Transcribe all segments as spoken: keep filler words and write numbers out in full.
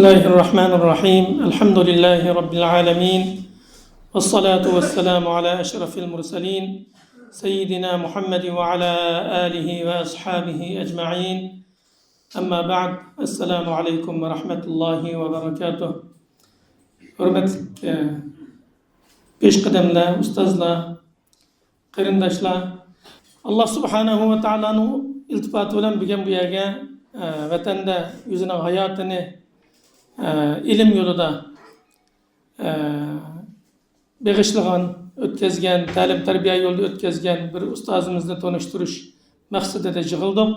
بسم الله الرحمن الرحيم. الحمد لله رب العالمين. والصلاة والسلام على أشرف المرسلين سيدنا محمد وعلى آله وأصحابه أجمعين. أما بعد. السلام عليكم ورحمة الله وبركاته. ھۆرمەتلىك، ئە، پېشقەدەملەر، ئۇستازلار، قېرىنداشلار، ئاللا سۇبھانەھۇ ۋە تائالانىڭ ئىلتىپاتى بىلەن بۈگۈن بۇ يەرگە، ئە، ۋەتەندە ئۆزىنىڭ ھاياتىنى، ئە، ئىلىم يولىدا، ئە، بېغىشلىغان، ئۆتكەزگەن، تەلىم-تەربىيە يولىدا ئۆتكەزگەن بىر ئۇستازىمىزنى تونۇشتۇرۇش مەقسىتىدە يىغىلدۇق.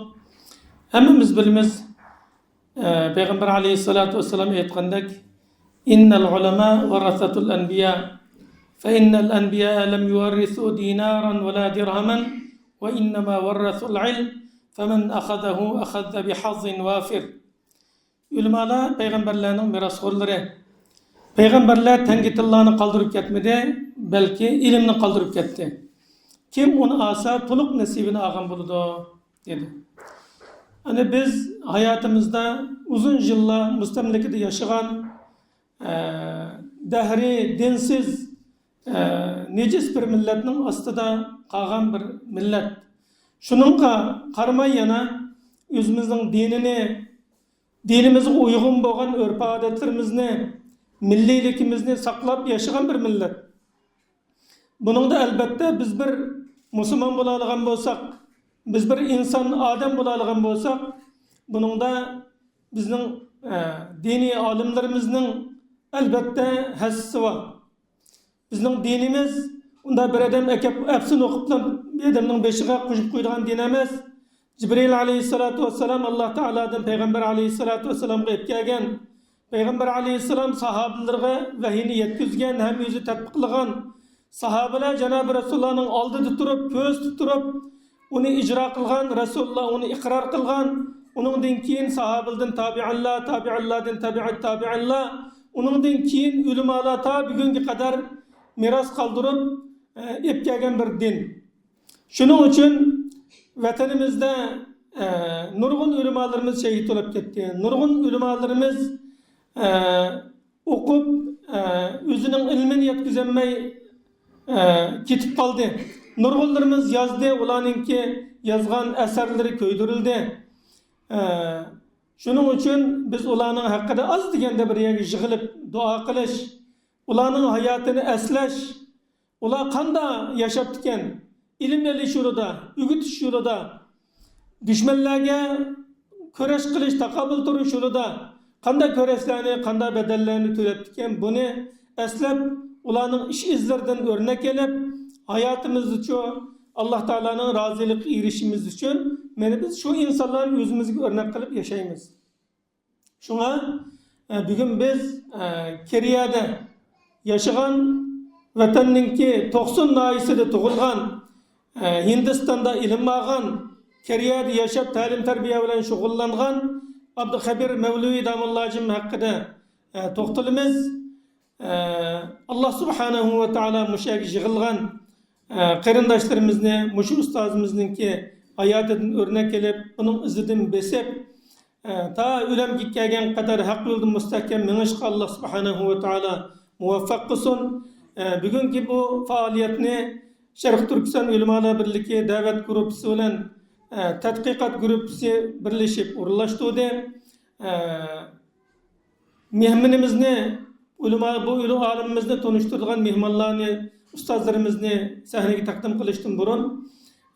ھەممىمىز بىلىمىز، ئە، پەيغەمبەر ئەلەيھىسسالاتۇ ۋەسسالام ئېيتقاندەك، «إن العلماء ورثة الأنبياء، فإن الأنبياء لم يورثوا دينارا ولا درهما، وإنما ورثوا العلم، فمن أخذه أخذ بحظ وافر.» ئۆلىمالار پەيغەمبەرلەرنىڭ مىراسخورلىرى. پەيغەمبەرلەر تەڭگە تىللانى قالدۇرۇپ كەتمىدى، بەلكى ئىلىمنى قالدۇرۇپ كەتتى. كىم ئۇنى ئالسا، تولۇق نېسىبىنى ئالغان بولىدۇ، دېدى. ئەنە بىز ھاياتىمىزدا ئۇزۇن يىللار مۇستەملىكىدە ياشىغان، ئە، دەھرى دىنسىز، ئە، نىجىس بىر مىللەتنىڭ ئاستىدا قالغان بىر مىللەت. شۇنىڭغا قارىماي يەنە ئۆزىمىزنىڭ دىنىنى، دىنىمىزغا ئۇيغۇن بولغان ئۆرپ-ئادەتلىرىمىزنى، مىللىيلىكىمىزنى ساقلاپ ياشىغان بىر مىللەت. بۇنىڭدا ئەلبەتتە بىز بىر مۇسۇلمان بولالىغان بولساق، بىز بىر ئىنسان، ئادەم بولالىغان بولساق، بۇنىڭدا بىزنىڭ، ئە، دىنىي ئالىملىرىمىزنىڭ ئەلبەتتە ھەسسىسى بار. بىزنىڭ دىنىمىز ئۇنداق بىر ئادەم ئەكەپ ئەپسۇن ئوقۇپلا بىر ئادەمنىڭ بېشىغا قوشۇپ قويىدىغان دىن ئەمەس. جىبرىئىل ئەلەيھىسسالاتۇ ۋەسسالام ئاللا تائالادىن پەيغەمبەر ئەلەيھىسسالاتۇ ۋەسسالامغا ئېلىپ كەلگەن. پەيغەمبەر ئەلەيھىسسالام ساھابىلىرىغا ۋەھىينى يەتكۈزگەن ھەم ئۆزى تەتبىقلىغان. ساھابىلەر جانابى رەسۇلۇللانىڭ ئالدىدا تۇرۇپ، كۆزىتىپ تۇرۇپ، ئۇنى ئىجرا قىلغان، رەسۇلۇللا ئۇنى ئىقرار قىلغان. ئۇنىڭدىن كېيىن ساھابىلىدىن تابىئىنلار، تابىئىنلاردىن تابىئەت تابىئىنلار، ئۇنىڭدىن كېيىن ئۆلىمالار تا بۈگۈنگە قەدەر مىراس قالدۇرۇپ، ئە، ئېلىپ كەلگەن بىر دىن. شۇنىڭ ئۈچۈن ۋەتىنىمىزدە، ئە، نۇرغۇن ئۆلىمالىرىمىز شېھىت بولۇپ كەتتى. نۇرغۇن ئۆلىمالىرىمىز، ئە، ئوقۇپ، ئە، ئۆزىنىڭ ئىلمىنى يەتكۈزەلمەي، ئە، كېتىپ قالدى. نۇرغۇنلىرىمىز يازدى، ئۇلارنىڭكى يازغان ئەسەرلىرى كۆيدۈرۈلدى. ئە، شۇنىڭ ئۈچۈن بىز ئۇلارنىڭ ھەققىدە ئاز دېگەندە بىر يەرگە يىغىلىپ دۇئا قىلىش، ئۇلارنىڭ ھاياتىنى ئەسلەش، ئۇلار قانداق ياشاپتىكەن؟ ئىلىم ئېلىش يولىدا، ئۆگىتىش يولىدا، دۈشمەنلەرگە كۈرەش قىلىش، تاقابىل تۇرۇش يولىدا قانداق كۈرەشلەرنى، قانداق بەدەللەرنى تۆلەپتىكەن، بۇنى ئەسلەپ، ئۇلارنىڭ ئىش ئىزلىرىدىن ئۆرنەك ئېلىپ، ھاياتىمىزدىچۇ ئاللا تائالانىڭ رازىلىقىغا ئېرىشىشىمىز ئۈچۈن، مانا بىز شۇ ئىنسانلارنى ئۆزىمىزگە ئۆرنەك قىلىپ ياشايمىز. شۇڭا، ئە، بۈگۈن بىز، ئە، كېرىيەدە ياشىغان، ۋەتەننىڭكى توقسۇن ناھىيەسىدە تۇغۇلغان، ئە، ھىندىستاندا ئىلىم ئالغان، كېرىيەدە ياشاپ تەلىم-تەربىيە بىلەن شۇغۇللانغان ئابدۇخەبىر مەۋلىۋى داموللاجىم ھەققىدە، ئە، توختىلىمىز. ئە، ئاللا سۇبھانەھۇ ۋە تائالا مۇشۇ يەرگە يىغىلغان، ئە، قېرىنداشلىرىمىزنى مۇشۇ ئۇستازىمىزنىڭكى ھاياتىدىن ئۆرنەك ئېلىپ، ئۇنىڭ ئىزىدىن بېسىپ، ئە، تا ئۆلۈمگە كەلگەن قەدەر ھەق يولدا مۇستەھكەم مېڭىشقا ئاللا سۇبھانەھۇ ۋە تائالا مۇۋەپپەق قىلسۇن. ئە، بۈگۈنكى بۇ پائالىيەتنى شەرقىي تۈركىستان ئۆلىمالار بىرلىكى دەۋەت گۇرۇپپىسى بىلەن، ئە، تەتقىقات گۇرۇپپىسى بىرلىشىپ ئورۇنلاشتۇردى. ئە، مېھمىنىمىزنى، ئۆلىما، بۇ ئۆلۈم ئالىمىمىزنى تونۇشتۇرىدىغان مېھمانلارنى، ئۇستازلىرىمىزنى سەھنىگە تەقدىم قىلىشتىن بۇرۇن،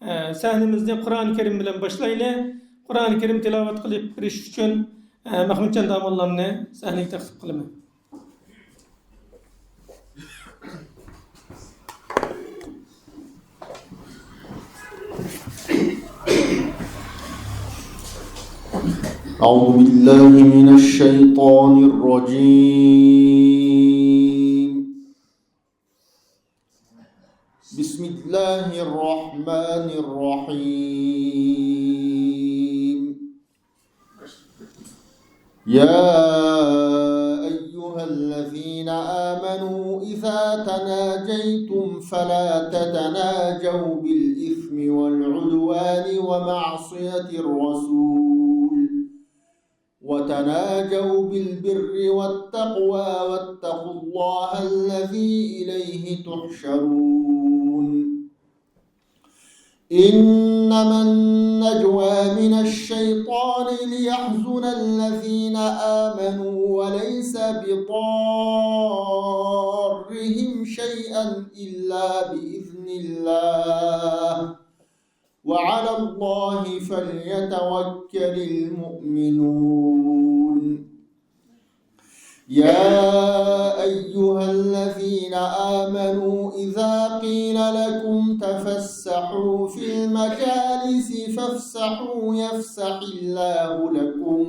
ئە، سەھنىمىزنى قۇرئان كەرىم بىلەن باشلايلى. قۇرئان كەرىم تىلاۋەت قىلىپ بېرىش ئۈچۈن، ئە، مەخمۇتجان داموللامنى سەھنىگە تەقدىم قىلىمەن. أعوذ بالله من الشيطان الرجيم. بسم الله الرحمن الرحيم. يا أيها الذين آمنوا إذا تناجيتم فلا تتناجوا بالإثم والعدوان ومعصية الرسول وتناجوا بالبر والتقوى واتقوا الله الذي إليه تحشرون. إنما النجوى من الشيطان ليحزن الذين آمنوا وليس بضارهم شيئا إلا بإذن الله وعلى الله فليتوكل المؤمنون. يا أيها الذين آمنوا إذا قيل لكم تفسحوا في المجالس فافسحوا يفسح الله لكم،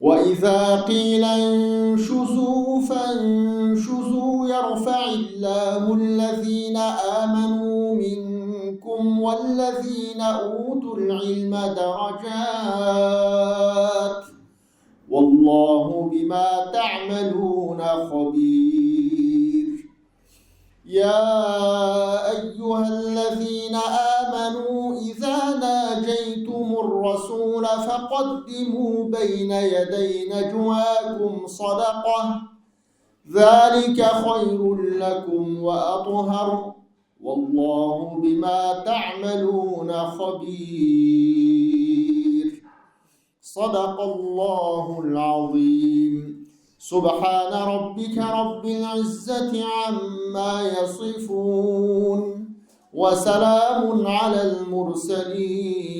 وإذا قيل انشزوا فانشزوا يرفع الله الذين آمنوا منكم والذين أوتوا العلم درجات والله بما تعملون خبير. يا أيها الذين آمنوا إذا ناجيتم الرسول فقدموا بين يدي نجواكم صدقة، ذلك خير لكم وأطهر، والله بما تعملون خبير. صدق الله العظيم. سبحان ربك رب العزة عما يصفون. وسلام على المرسلين.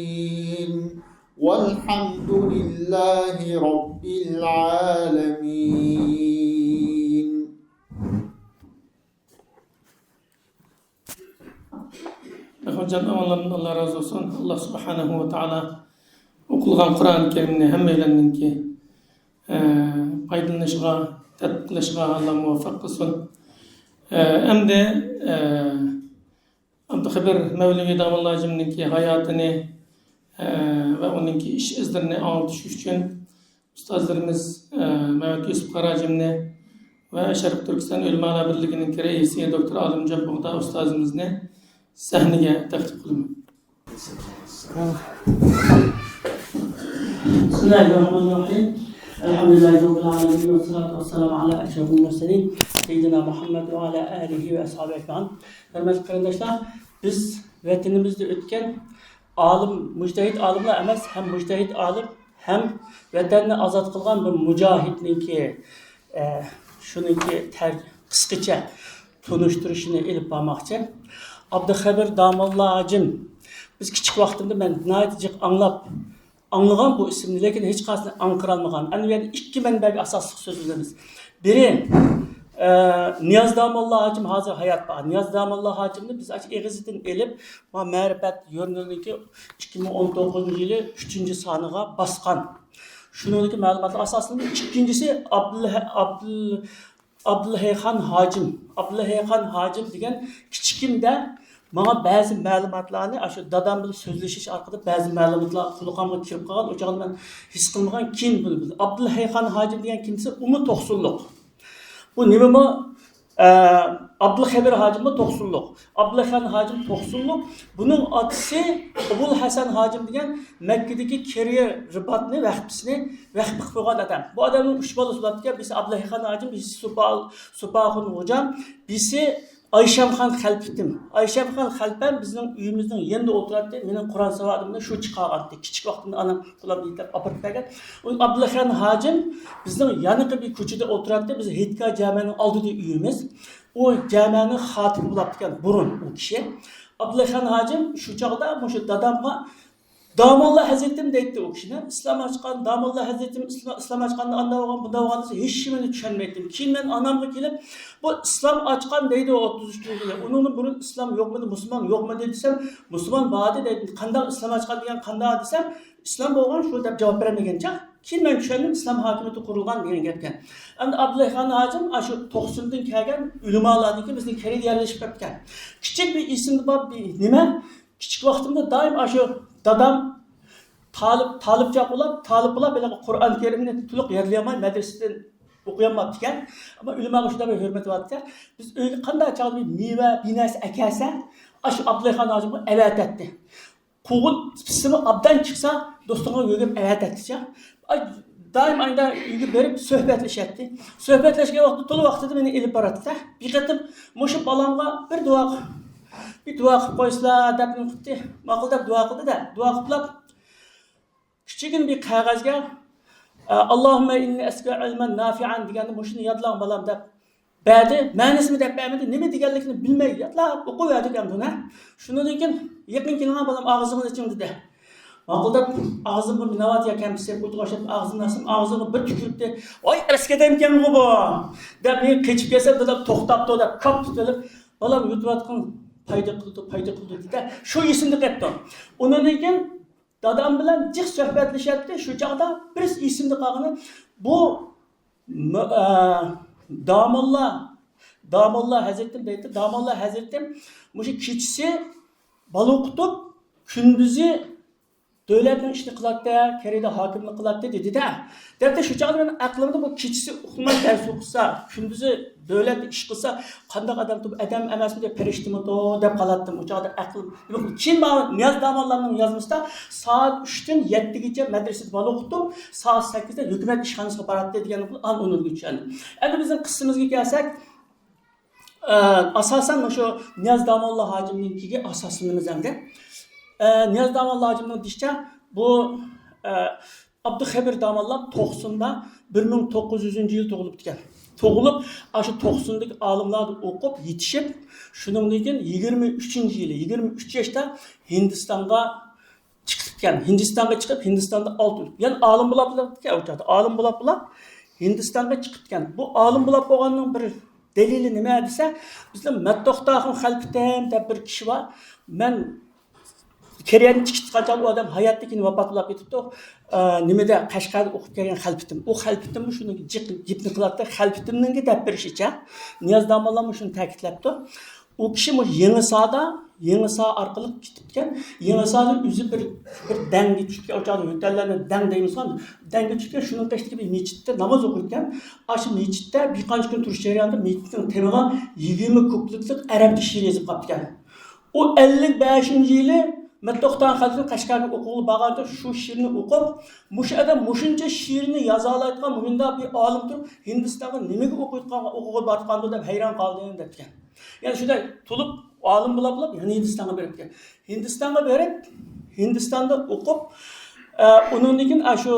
والحمد لله رب العالمين. ئەخۇنجان ئاڭلىغاندىن ئاللا رازى بولسۇن. ئاللا سۇبھانەھۇ ۋە تائالا ئوقۇلغان قۇرئان كەرىمنى ھەممەيلەننىڭكى، ئە، پايدىلىنىشىغا، تەتبىق قىلىشىغا ئاللا مۇۋەپپەق قىلسۇن. ئە، ئەمدى، ئە، ئابدۇخېبىر مەۋلىۋى داموللا ھاجىمنىڭكى ھاياتىنى، ئە، ۋە ئۇنىڭكى ئىش ئىزلىرىنى ئاڭلىتىش ئۈچۈن ئۇستازلىرىمىز، ئە، مەمەت يۈسۈپ قارا ھاجىمنى ۋە شەرقىي تۈركىستان ئۆلىمالار بىرلىكىنىڭكى رەئىسى دوكتور ئالىمجان بۇغدا ئۇستازىمىزنى سەھنىگە تەكلىپ قىلىمەن. بسم الله الرحمن الرحيم. الحمد لله رب العالمين، والصلاة والسلام على أشرف المرسلين سيدنا محمد وعلى آله وأصحابه أجمعين. ھۆرمەتلىك قېرىنداشلار، بىز ۋەتىنىمىزدە ئۆتكەن ئالىم، مۇجتەھىد ئالىملار ئەمەس، ھەم مۇجتەھىد ئالىم، ھەم ۋەتەننى ئازاد قىلغان بىر مۇجاھىدنىڭكى، ئە، شۇنىڭكى تەر-، قىسقىچە تونۇشتۇرۇشىنى ئېلىپ بارماقچى. ئابدۇخېبىر داموللا ھاجىم، بىز كىچىك ۋاقتىمدا مەن ناھايىتى جىق ئاڭلاپ، ئاڭلىغان بۇ ئىسىمنى، لېكىن ھېچقايسىنى ئاڭقىرالمىغان. ئەنە بۇ يەردە ئىككى مەنبەگە ئاساسلىق سۆزلىمىز. بىرى، ئە، نىياز داموللا ھاجىم ھازىر ھايات بار. نىياز داموللا ھاجىمنى بىز ئاشۇ ئېغىزىدىن ئېلىپ، ما مەرىپەت ژۇرنىلىنىڭكى ئىككى مىڭ ئون توققۇزىنچى يىلى ئۈچىنچى سانىغا باسقان. شۇنىڭدىكى مەلۇماتلار ئاساسىدا. ئىككىنچىسى، ئابدۇل-، ئابدۇل-، ئابدۇلھەيخان ھاجىم. ئابدۇلھەيخان ھاجىم دېگەن كىچىكىمدە ماڭا بەزى مەلۇماتلارنى، ئاشۇ دادام بىلەن سۆزلىشىش ئارقىلىق بەزى مەلۇماتلار قۇلىقىمغا كىرىپ قالغان، ئۇ چاغدا مەن ھېس قىلمىغان، كېيىن بۇنى بىلدىم. ئابدۇلھەيخان ھاجىم دېگەن كىمسە، ئۇمۇ توقسۇنلۇق. بۇ نېمىمۇ؟ ئە، ئابدۇلخېبىر ھاجىممۇ توقسۇنلۇق. ئابدۇلخان ھاجىم توقسۇنلۇق. بۇنىڭ ئاتىسى ئوبۇل ھەسەن ھاجىم دېگەن مەككىدىكى كېرىيە رىباتنى، ۋەخپىسىنى ۋەخپە قىلىپ قويغان ئادەم. بۇ ئادەمنىڭ ئۈچ بالىسى بولاتتىكەن. بىرسى ئابدۇلخان ھاجىم، بىرسى سۇپا-، سۇپاخۇن غوجام، بىرسى ئايشەمخان خەلپىتىم. ئايشەمخان خەلپەم بىزنىڭ ئۆيىمىزنىڭ يېنىدا ئولتۇراتتى. مېنىڭ قۇرئان ساۋادىمنى شۇ چىقارغانتى. كىچىك ۋاقتىمدا ئانام قولۇمدىن ئېلىپ ئاپىرىپ بەرگەن. ئۇ ئابدۇلخان ھاجىم بىزنىڭ يانىقى بىر كوچىدا ئولتۇراتتى. بىز ھېيتگاھ جامەنىڭ ئالدىدا ئۆيىمىز. ئۇ جامەنىڭ خاتىپى بولاتتىكەن بۇرۇن ئۇ كىشى. ئابدۇلخان ھاجىم شۇ چاغدا مۇشۇ دادامغا «داموللا ھەزرىتىم» دەيتتى ئۇ كىشىنى. «ئىسلام ئاچقان، داموللا ھەزرىتىم، ئىسلا-، ئىسلام ئاچقاندا ئانداق بولغان، بۇنداق بولغان» دېسە، ھېچنېمىنى چۈشەنمەيتتىم. كېيىن مەن ئانامغا كېلىپ، «بۇ ئىسلام ئاچقان» دەيدۇ ئوتتۇز ئۈچىنچى يىلى. ئۇنىڭدىن بۇرۇن ئىسلام يوقمىدى، مۇسۇلمان يوقمىدى دېسەم، «مۇسۇلمان بار ئىدى» دەيدۇ. «قانداق ئىسلام ئاچقان دېگەن قانداق؟» دېسەم، «ئىسلام بولغان شۇ» دەپ جاۋاب بېرەلمىگەن چاغ. كېيىن مەن چۈشەندىم، ئىسلام ھاكىمىيىتى قۇرۇلغان دېگەن گەپكەن. ئەمدى ئابدۇلخان ھاجىم ئاشۇ توقسۇندىن كەلگەن ئۆلىمالاردىكى بىزنىڭ كېرىدە يەرلىشىپ كەپتىكەن. كىچىك بىر ئېسىمدە بار بىر نېمە، كىچىك ۋاقتىمدا دائىم ئاشۇ دادام تالىپ، تالىپچە بولاپ، تالىپ بولاپ، ھېلىقى قۇرئان كەرىمنى تولۇق يادلىيالماي مەدرىسىدىن ئوقۇيالماپتىكەن. ئەمما ئۆلىماغا شۇنداق بىر ھۆرمىتى بارتىكەن. بىز ئۆيگە قانداق چاغدا بىر مېۋە، بىر نەرسە ئەكەلسە، ئاشۇ ئابدۇلخان ھاجىمغا ئەۋەتەتتى. قوغۇن پىسسىمۇ ئابدان چىقسا، دوستۇڭغا يۆگەپ ئەۋەتەتتىچە. ئاي، دائىم ئايدا ئۆيگە بېرىپ سۆھبەتلىشەتتى. سۆھبەتلەشكەن ۋاقتىدا، تولا ۋاقتىدا مېنى ئېلىپ باراتتى. بىر قېتىم مۇشۇ بالامغا بىر دۇئا، بىر دۇئا قىلىپ قويسىلا دەپ نېمە قىپتى. ماقۇل دەپ دۇئا قىلدى-دە، دۇئا قىپلاپ، كىچىككىنە بىر قەغەزگە، ئە، «ئاللاھۇممە ئىننى ئەسكە ئىلمەن نافىئەن» دېگەندە، «مۇشۇنى يادلاڭ بالام» دەپ بەردى. مەنىسىنى دەپ بەرمىدى. نېمە دېگەنلىكىنى بىلمەي يادلاپ ئوقۇۋەردۇق ئەمدى ئۇنى. شۇنىڭدىن كېيىن يېقىن كېلىڭە بالام، ئاغزىڭنى ئېچىڭ دېدى. ماقۇل دەپ ئاغزىمغا مىناۋات يا كەمپۈس يەپ ئولتۇرغان ئاغزىمنى ئاچسام، ئاغزىمغا بىر تۈكۈرۈپتى. «ۋاي ئەسكى ئادەمكەنغۇ بۇ!» دەپ، مېنى قېچىپ كەلسەم، دادام توختاپتۇ دەپ كاپ تۇتۇۋېلىپ، «بالام، يۇتۇۋاتقىن پايدا قىلىدۇ، پايدا قىلىدۇ» دېدى. شۇ ئېسىمدە قېپتۇ. ئۇنىڭدىن كېيىن دادام بىلەن جىق سۆھبەتلىشەتتى. شۇ چاغدا بىرسى ئېسىمدە قالغىنى، بۇ م-، ئە، داموللا، داموللا ھەزرىتىم دەيتتى، داموللا ھەزرىتىم مۇشۇ كېچىسى بالا ئوقۇتۇپ، كۈندۈزى دۆلەتنىڭ ئىشىنى قىلاتتى، كېرىدە ھاكىملىق قىلاتتى دېدى-دە. دەپتۇ، شۇ چاغدا مېنىڭ ئەقلىمدە بۇ كېچىسى ئۇخلىماي دەرس ئوقۇسا، كۈندۈزى دۆلەتتە ئىش قىلسا، قانداق ئادەمتۇ، ئادەم ئەمەسمىدى، پەرىشتىمىدۇ دەپ قالاتتىم ئۇ چاغدا ئەقلىم. كېيىن ماڭا نىياز داموللامنىڭ يازمىسىدا سائەت ئۈچتىن يەتتىگىچە مەدرىسىدە بالا ئوقۇتۇپ، سائەت سەككىزدە ھۆكۈمەت ئىشخانىسىغا باراتتى دېگەن ئان ئۇنىڭغا چۈشەندىم. ئەمدى بىزنىڭ قىسسىمىزغا كەلسەك، ئە، ئاساسەن مۇشۇ نىياز داموللا ھاجىمنىڭكىگە ئاساسلىنىمىز ئەمدى. ئە، نىياز داموللا ھاجىمنىڭ دېيىشىچە، بۇ، ئە، ئابدۇخېبىر داموللام توقسۇندا، بىر مىڭ توققۇز يۈزىنچى يىل تۇغۇلۇپتىكەن. تۇغۇلۇپ، ئاشۇ توقسۇندىكى ئالىملاردا ئوقۇپ يېتىشىپ، شۇنىڭدىن كېيىن يىگىرمە ئۈچىنچى يىلى، يىگىرمە ئۈچ ياشتا ھىندىستانغا چىقىپتىكەن. ھىندىستانغا چىقىپ، ھىندىستاندا ئالتە يىل، يەنە ئالىم بولاپلا ئۇ چاغدا، ئالىم بولاپلا ھىندىستانغا چىقىپتىكەن. بۇ ئالىم بولاپ بولغاننىڭ بىر دەلىلى نېمە دېسە، بىزنىڭ مەتتوختاخۇن خەلپىتىم دەپ بىر كىشى بار. مەن كېرىيەدىن چىقىپ چىققان چاغدا ئۇ ئادەم ھاياتتىكىن ۋاپات بولاپ كېتىپتۇ. ئە، نېمىدە، قەشقەردە ئوقۇپ كەلگەن خەلپىتىم. ئۇ خەلپىتىممۇ شۇنىڭ جىق-، گېپىنى قىلاتتى. خەلپىتىمنىڭكى دەپ بېرىشىچە، نىياز داموللاممۇ شۇنى تەكىتلەپتۇ. ئۇ كىشى مۇشۇ يېڭىسادا، يېڭىسا ئارقىلىق كېتىپتىكەن. يېڭىسادىن ئۆزى بىر، بىر دەڭگە چۈشكەن، ئۇ چاغدا يۆتەللەرنى دەڭ دەيمىز، دەڭگە چۈشكەن، شۇنىڭ قېشىدىكى بىر مەسچىتتە ناماز ئوقۇيدىكەن. ئاشۇ مەسچىتتە بىر قانچە كۈن تۇرۇش جەريانىدا مەسچىتنىڭ تېمىغا يىگىرمە كۇپلېتلىق ئەرەبچە شېئىر يېزىپ قاپتىكەن. ئۇ ئەللىك بەشىنچى يىلى مەتتوختاخۇن خەلپىتىم قەشقەرگە ئوقۇغىلى بارغاندا شۇ شېئىرنى ئوقۇپ، مۇشۇ ئادەم مۇشۇنچە شېئىرنى يازالايدىغان مۇنداق بىر ئالىم تۇرۇپ، ھىندىستانغا نېمىگە ئوقۇيدىغان، ئوقۇغىلى بارىدىغاندۇ دەپ ھەيران قالدىم دەپتىكەن. يەنە شۇنداق تولۇپ، ئالىم بولاپ، بولاپ، يەنە ھىندىستانغا بېرىپتىكەن. ھىندىستانغا بېرىپ، ھىندىستاندا ئوقۇپ، ئە، ئۇنىڭدىن كېيىن ئاشۇ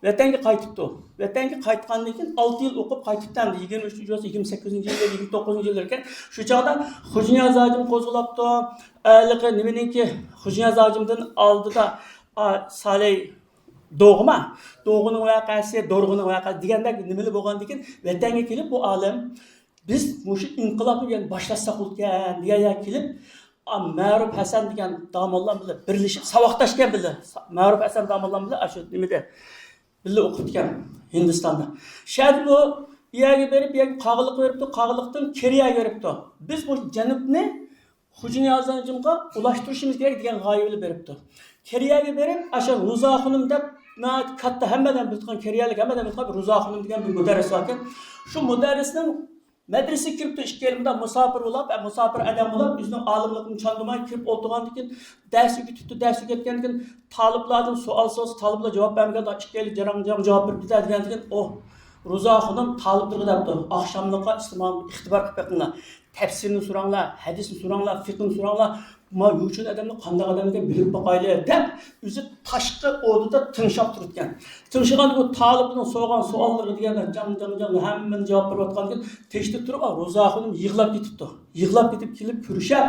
ۋەتەنگە قايتىپتۇ. ۋەتەنگە قايتقاندىن كېيىن ئالتە يىل ئوقۇپ قايتىپتۇ ئەمدى. يىگىرمە ئۈچىنچى يىل، يىگىرمە سەككىزىنچى يىل، يىگىرمە توققۇزىنچى يىللار ئىكەن. شۇ چاغدا خوجانىياز ھاجىم قوزغىلاپتۇ. ھېلىقى نېمىنىڭكى، خوجانىياز ھاجىمدىن ئالدىدا، ئا، سالەي دوغما، دوغىنىڭ ۋەقەسى، دورغىنىڭ ۋەقەسى دېگەندەك نېمىلەر بولغاندىن كېيىن ۋەتەنگە كېلىپ بۇ ئالىم، بىز مۇشۇ ئىنقىلابنى بۇ يەردە باشلاتساق بولىدىكەن دېگەن يەرگە كېلىپ، ئا، مەرۇپ ھەسەن دېگەن داموللام بىلەن بىرلىشىپ ساۋاقداشكەن بىللە. مەرۇپ ھەسەن داموللام بىلەن ئاشۇ نېمىدە بىللە ئوقۇپتىكەن ھىندىستاندا. شەدە بۇ يەرگە بېرىپ، يەرگە قاغىلىق بېرىپتۇ، قاغىلىقتىن كېرىيەگە بېرىپتۇ. بىز بۇ جەنۇبنى خوجانىياز ھاجىمغا ئۇلاشتۇرۇشىمىز كېرەك دېگەن غايە بىلەن بېرىپتۇ. كېرىيەگە بېرىپ، ئاشۇ روزا خانىم دەپ ناھايىتى كاتتا، ھەممە ئادەم بىلىدىغان، كېرىيەلىك ھەممە ئادەم بىلىدىغان بىر روزا خانىم دېگەن بىر مۇدەررىس باركەن. شۇ مۇدەررىسنىڭ مەدرىسىگە كىرىپتۇ، ئىككىيلەن مۇنداق مۇساپىر بولاپ، ئە، مۇساپىر ئادەم بولاپ، ئۆزىنىڭ ئالىملىقىنى چاندۇرماي كىرىپ ئولتۇرغاندىن كېيىن، دەرس ئۆگىتىپتۇ، دەرس ئۆگەتكەندىن كېيىن، تالىپلاردىن سوئال سورىسا، تالىپلار جاۋاب بەرمىگەندە، ئىككىيلەن جاراڭ جاراڭ جاۋاب بېرىپتۇ دېگەندىن كېيىن، ئوھ، روزا خانىم تالىپلىرىغا دەپتۇ، ئاخشاملىققا ئىسلام ئىختىبار قىلىپ بېقىڭلار. تەپسىرنى سوراڭلار، ھەدىسنى سوراڭلار، فىقھنى سوراڭلار. ما يۇچۇن ئادەمنى قانداق ئادەم ئىكەن بىلىپ باقايلى دەپ، ئۆزى تاشقى ئودىدا تىڭشاپ تۇرىدىكەن. تىڭشىغاندا بۇ تالىپنىڭ سورىغان سوئاللىرىغا دېگەندە جاڭ، جاڭ، جاڭ ھەممىنى جاۋاب بېرىۋاتقاندىن كېيىن تېشىدا تۇرۇپ، روزا خانىم يىغلاپ كېتىپتۇ. يىغلاپ كېتىپ كېلىپ كۆرۈشۈپ،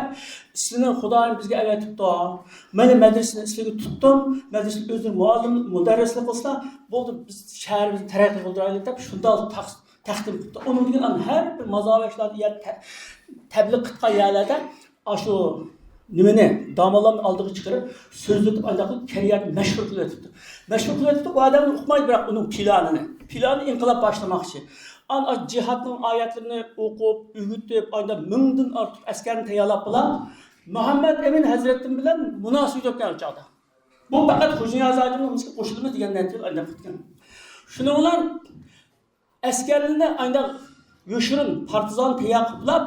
سىلىنى خۇدايىم بىزگە ئەۋەتىپتۇ. مانا مەدرىسىنى سىلەرگە تۇتتۇم. مەدرىسىدە ئۆزلىرى مۇئەللىم، مۇدەررىسلىك قىلسا، بولدى، بىز شەھىرىمىزنى تەرەققىي قىلدۇرايلى دەپ شۇنداق تەق-، تەقدىم قىپتۇ. ئۇنىڭدىن كېيىن ھەر بىر مازار باشلاردا يەر تە-، تەبلىغ قىلغان يەرلەردە ئاشۇ نېمىنى، داموللامنى ئالدىغا چىقىرىپ سۆزلىتىپ، ئانداق قىلىپ كېرىيەگە مەشھۇر قىلىۋېتىپتۇ. مەشھۇر قىلىۋېتىپتۇ، بۇ ئادەم ئۇقمايدۇ، بىراق ئۇنىڭ پىلانىنى. پىلانى ئىنقىلاب باشلىماقچى. ئان-، ئا، جىھادنىڭ ئايەتلىرىنى ئوقۇپ، ئۆگىتىپ، ئانداق مىڭدىن ئارتۇق ئەسكەرنى تەييارلاپ بولا، مۇھەممەد ئەمىن ھەزرىتىم بىلەن مۇناسىۋىتى يوق ئىكەن ئۇ چاغدا. بۇ پەقەت خوجانىياز ھاجىمنىڭ بىزگە قوشۇلىمىز دېگەن نەتىجىدە ئانداق قىلغان. شۇنىڭ بىلەن ئەسكەرلىرىنى ئانداق يوشۇرۇن پارتىزان تەييار قىلىپ،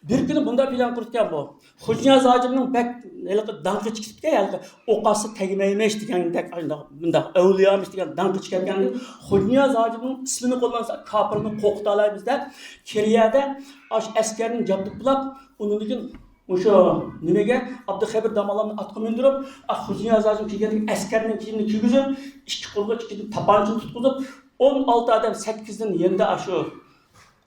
بىر كۈنى بۇنداق پىلان قۇرۇپتىكەن بۇ. خوجانىياز ھاجىمنىڭ بەك ھېلىقى داڭقى چىقىپتىكەن، ھېلىقى ئوق ئاتسا تەگمەيمىش دېگەندەك، ئانداق، بۇنداق ئەۋلىيامىش دېگەن داڭقى چىقىپكەن. خوجانىياز ھاجىمنىڭ ئىسمىنى قوللانسا كاپىرنى قورقۇتالايمىز دەپ، كېرىيەدە ئاشۇ ئەسكەرنى جابدۇقلاپ، ئۇنىڭدىن كېيىن مۇشۇ نېمىگە، ئابدۇخېبىر داماللامنى ئاتقا مىندۈرۈپ، ئا، خوجانىياز ھاجىم كىيگەندەك ئەسكەرنىڭ كىيىمىنى كىيگۈزۈپ، ئىككى قولىغا ئىككىدىن تاپانچىنى تۇتقۇزۇپ، ئون ئالتە ئادەم سەككىزدىن يېنىدا ئاشۇ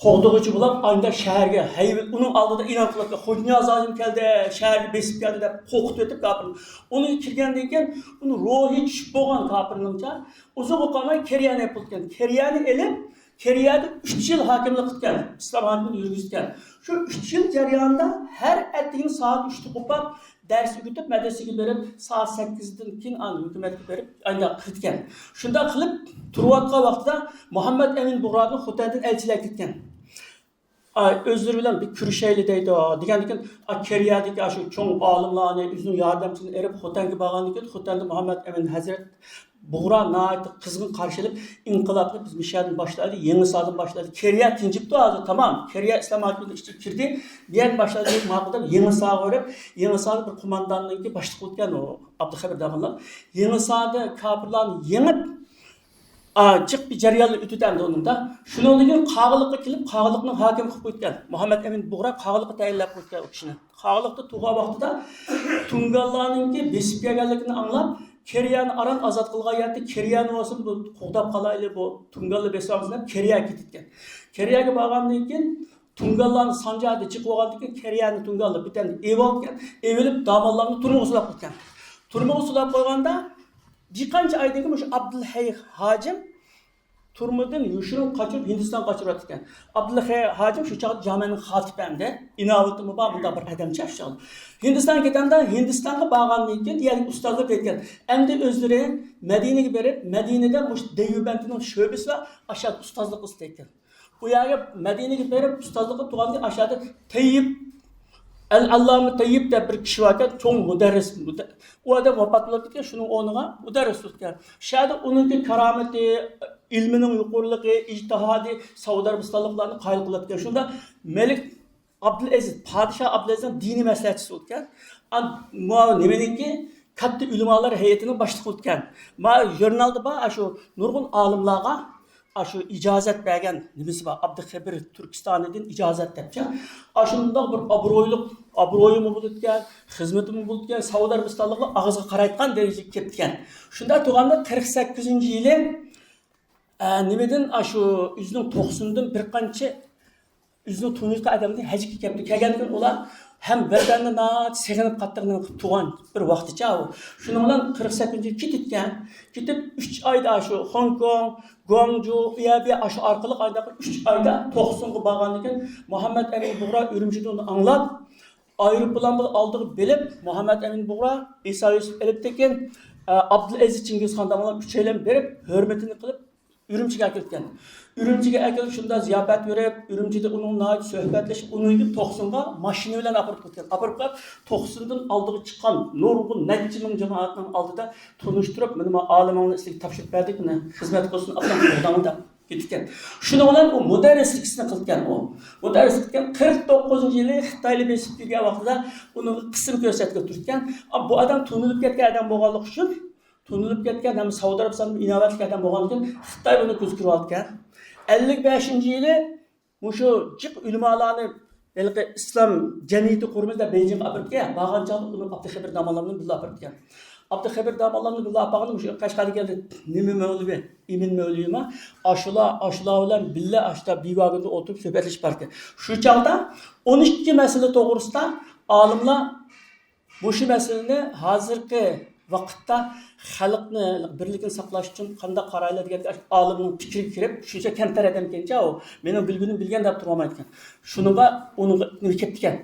قوغدىغۇچى بولۇپ، ئاندىن شەھەرگە ھەيۋە-، ئۇنىڭ ئالدىدا ئېلان قىلىپ، «خوجانىياز ھاجىم كەلدى، شەھەرگە بېسىپ كەلدى» دەپ قورقۇتۇۋېتىپ كاپىرنى. ئۇنىڭ كىرگەندىن كېيىن، ئۇنى روھى چۈشۈپ بولغان كاپىرنىڭچە، ئۇزۇنغا قالماي كېرىيەنى ئېلىپ قويۇپتىكەن. كېرىيەنى ئېلىپ، كېرىيەدە ئۈچ يىل ھاكىملىق قىلىپكەن، ئىسلام ھاكىمىيىتىنى يۈرگۈزۈپكەن. شۇ ئۈچ يىل جەريانىدا ھەر ئەتىگىنى سائەت ئۈچتە قوپۇپ، دەرس ئۆگىتىپ، مەدرىسىگە بېرىپ، سائەت سەككىزدىن كېيىن ئاندىن ھۆكۈمەتكە بېرىپ، ئانداق قىلىدىكەن. شۇنداق قىلىپ تۇرۇۋاتقان ۋاقتىدا مۇھەممەد ئەمىن بۇغرادىن خوتەندىن ئەلچىلەر كەتكەن. ئاي، ئۆزلىرى بىلەن بىر كۆرۈشەيلى دەيدۇ. دېگەندىن كېيىن، ئا، كېرىيەدىكى ئاشۇ چوڭ ئالىملارنى، ئۆزىنىڭ ياردەمچىلىرىنى ئېلىپ خوتەنگە بارغاندىن كېيىن، خوتەندە مۇھەممەد ئەمىن ھەزرەت بۇغرا ناھايىتى قىزغىن قارشى ئېلىپ، ئىنقىلابنى بىز مۇشۇ يەردىن باشلايلى، يېڭىساردىن باشلايلى. كېرىيە تىنچىپتۇ ھازىر، تامام. كېرىيە ئىسلام ھاكىمىيىتىنىڭ ئىچىگە كىردى. بۇ يەردىن باشلايلى دەپ ماقۇل دەپ، يېڭىسارغا بېرىپ، يېڭىساردا بىر قومانداننىڭكى باشلىق بولۇپكەن ئۇ ئابدۇخېبىر داماللام. يېڭىساردا كاپىرلارنى يېڭىپ، ئا، جىق بىر جەريانلار ئۆتۈۋاتامدۇ ئۇنىڭدا. شۇنىڭدىن كېيىن قاغىلىققا كېلىپ، قاغىلىقنىڭ ھاكىمى قىلىپ قويۇپكەن. مۇھەممەد ئەمىن بۇغرا قاغىلىققا تەيىنلەپ قويۇپكەن ئۇ كىشىنى. قاغىلىقتا تۇرغان ۋاقتىدا تۇڭگانلارنىڭكى بېسىپ كەلگەنلىكىنى ئاڭلاپ، كېرىيەنى ئاران ئازاد قىلغان يەردە كېرىيەنى بولسۇن بۇ قوغداپ قالايلى، بۇ تۇڭگانلار بېسىۋالمىسۇن دەپ كېرىيەگە كېتىدىكەن. كېرىيەگە بارغاندىن كېيىن تۇڭگانلارنى سانجاردى جىق بولغاندىن كېيىن كېرىيەنى تۇڭگانلار بىتەن ئېۋالىدىكەن. ئېۋىلىپ داماللامنى تۈرمىگە سولاپ قويغان. تۈرمىگە سولاپ قويغاندا بىر قانچە ئايدىن كېيىن مۇشۇ ئابدۇلھەي ھاجىم تۈرمىدىن يوشۇرۇن قاچۇرۇپ ھىندىستانغا قاچۇرۇۋاتىدىكەن. ئابدۇلھەي ھاجىم شۇ چاغدا جامەنىڭ خاتىپى ئەمدى، ئىناۋىتىمۇ بار، بۇنداق بىر ئادەمچە شۇ چاغدا. ھىندىستانغا كەتكەندە، ھىندىستانغا بارغاندىن كېيىن يەنە ئۇستازلار كەتكەن. ئەمدى ئۆزلىرى مەدىنىگە بېرىپ، مەدىنىدە مۇشۇ دەييۇبەندنىڭ شۆبىسى بار، ئاشۇ يەردە ئۇستازلىق قىلسا ئىكەن. ئۇ يەرگە مەدىنىگە بېرىپ ئۇستازلىققا تۇرغاندىن كېيىن ئاشۇ يەردە تەييىپ، ئەل ئاللامە تەييىپ دەپ بىر كىشى باركەن، چوڭ مۇدەررىس. مۇدە-، ئۇ ئادەم ۋاپات بولۇپ كەتكەن، شۇنىڭ ئورنىغا مۇدەررىس تۇرۇپكەن. شۇ يەردە ئۇنىڭكى كارامىتى، ئىلمىنىڭ يۇقىرىلىقى، ئىجتىھادى سەئۇدى ئەرەبىستانلىقلارنى قايىل قىلىۋەتكەن. شۇندا مەلىك ئابدۇلئەزىز، پادىشاھ ئابدۇلئەزىزنىڭ دىنىي مەسلىھەتچىسى بولۇپكەن. ئا، ماۋۇ نېمىنىڭكى كاتتا ئۆلىمالار ھەيئىتىنىڭ باشلىقى بولۇپكەن. ماۋۇ ژۇرنالدا بار، ئاشۇ نۇرغۇن ئالىملارغا ئاشۇ ئىجازەت بەرگەن نېمىسى بار، ئابدۇخېبىر تۈركىستانىدىن ئىجازەت دەپچە. ئاشۇنداق بىر ئابرۇيلۇق، ئابرۇيىمۇ بولىدىكەن، خىزمىتىمۇ بولىدىكەن، سەئۇدى ئەرەبىستانلىقلار ئاغزىغا قارايدىغان دەرىجىگە كەپتىكەن. شۇنداق تۇرغاندا قىرىق سەككىزىنچى يىلى، ئە، نېمىدىن، ئاشۇ ئۆزىنىڭ توقسىنىدىن بىر قانچە ئۆزىنىڭ تونۇيدىغان ئادەمدىن ھەجگە كەپتۇ. كەلگەندىن كېيىن ئۇلار ھەم ۋەتەننى ناھايىتى سېغىنىپ قاتتىق نېمە قىلىپ تۇرغان بىر ۋاقتىچە ئۇ. شۇنىڭ بىلەن قىرىق سەككىزىنچى يىلى كېتىدىكەن. كېتىپ ئۈچ ئايدا شۇ خوڭكوڭ، گۇاڭجۇ، ئۇ يەر بۇ يەر ئاشۇ ئارقىلىق ئايدا ئۈچ ئايدا توقسۇنغا بارغاندىن كېيىن مۇھەممەد ئەمىن بۇغرا ئۈرۈمچىدىن ئۇنى ئاڭلاپ، ئايروپىلان بىلەن ئالدىغا بېلىپ، مۇھەممەد ئەمىن بۇغرا، ئىسا يۈسۈپ ئەلپتېكىن، ئابدۇلئەزىز چىڭگىزخان داموللام ئۈچەيلەن بېرىپ ھۆرمىتىنى قىلىپ، ئۈرۈمچىگە ئەكېلىپتىكەن. ئۈرۈمچىگە ئەكېلىپ، شۇندا زىياپەت بېرىپ، ئۈرۈمچىدە ئۇنىڭ ناھايىتى سۆھبەتلىشىپ، ئۇنىڭ يۈرىكىنى توقسۇنغا ماشىنا بىلەن ئاپىرىپ قويدۇم. ئاپىرىپ قويۇپ، توقسۇندىن ئالدىغا چىققان نۇرغۇن نەچچە مىڭ جامائەتنىڭ ئالدىدا تونۇشتۇرۇپ، مانا مۇ ئالىمىڭنى سىزگە تاپشۇرۇپ بەردۇق، مانا خىزمەت قىلسۇن، ئاپىرىڭ قوغداڭ دەپ كېتىدىكەن. شۇنىڭ بىلەن ئۇ مۇدەررىسلىكىنى قىلىدىكەن ئۇ. مۇدەررىسلىك قىلىدىكەن، قىرىق توققۇزىنچى يىلى خىتايلار بېسىپ كىرگەن ۋاقتىدا ئۇنىڭغا قىسىم كۆرسەتكىلى تۇرىدىكەن. بۇ ئادەم تونۇلۇپ كەتكەن ئادەم بولغانلىقى ئۈچۈن، تونۇلۇپ كەتكەن ھەم سەئۇدى ئەرەبىستاندا ئىناۋەتلىك ئادەم بولغاندىكىن، خىتاي بۇنى كۆز كۆرۈۋالىدىكەن. ئەللىك بەشىنچى يىلى مۇشۇ جىق ئۆلىمالارنى ھېلىقى ئىسلام جەمئىيىتى قۇرىمىز دەپ بېيجىڭغا ئاپىرىپتىكەن. بارغان چاغدا ئۇنى ئابدۇخېبىر داماللامنى بىللە ئاپىرىپتىكەن. ئابدۇخېبىر داماللامنى بىللە ئاپارغاندا مۇشۇ قەشقەرگە كەلدى. نېمە مەۋلىۋى؟ ئىمىن مەۋلىۋىما؟ ئاشۇلار، ئاشۇلار بىلەن بىللە ئاشۇ بىۋاگوندا ئولتۇرۇپ سۆھبەتلىشىپ باركەن. شۇ چاغدا ئون ئىككى مەسىلە توغرىسىدا ئالىملار مۇشۇ مەسىلىنى ھازىرقى ۋاقىتتا خەلقنى بىرلىكىنى ساقلاش ئۈچۈن قانداق قارايلى دېگەندە، ئالىمنىڭ پىكرىگە كىرىپ، شۇنچە كەمتەر ئادەمكەنچە ئۇ، مېنىڭ بىلگىنىمنى بىلگەن دەپ تۇرالمايدىكەن. شۇنىڭغا ئۇنىڭغا نېمە كەپتىكەن.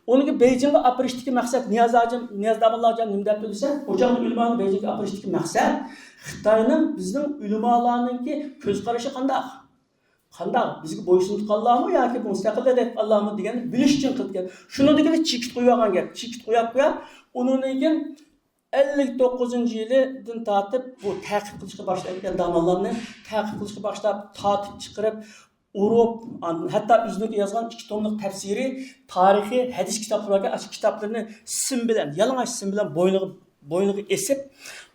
ئۇنىڭغا بېيجىڭغا ئاپىرىشتىكى مەقسەت، نىياز ھاجىم، نىياز داموللا ھاجىم نېمە دەپتۇ دېسە، ئۇ چاغدا ئۆلىمانى بېيجىڭغا ئاپىرىشتىكى مەقسەت خىتاينىڭ بىزنىڭ ئۆلىمالارنىڭكى كۆز قارىشى قانداق؟ قانداق؟ بىزگە بويسۇنۇپ قالغانلارمۇ ياكى مۇستەقىللىق دەپ قالغانلارمۇ دېگەننى بىلىش ئۈچۈن قىلىدىكەن. شۇنىڭدىكىنى چېكىت قويۇۋالغان گەپ. چېكىت قويۇپ قويۇپ، ئۇنىڭدىن كېيىن ئەللىك توققۇزىنچى يىلىدىن تارتىپ بۇ تەقىب قىلىشقا باشلايدىكەن، داموللامنى تەقىب قىلىشقا باشلاپ، تارتىپ چىقىرىپ، ئۇرۇپ، ئاندىن ھەتتا ئۆزىنىڭ يازغان ئىككى توملۇق تەپسىرى، تارىخى، ھەدىس كىتابلىرى باركەن، ئاشۇ كىتابلىرىنى سىم بىلەن، يالىڭاچ سىم بىلەن بوينىغا، بوينىغا ئېسىپ،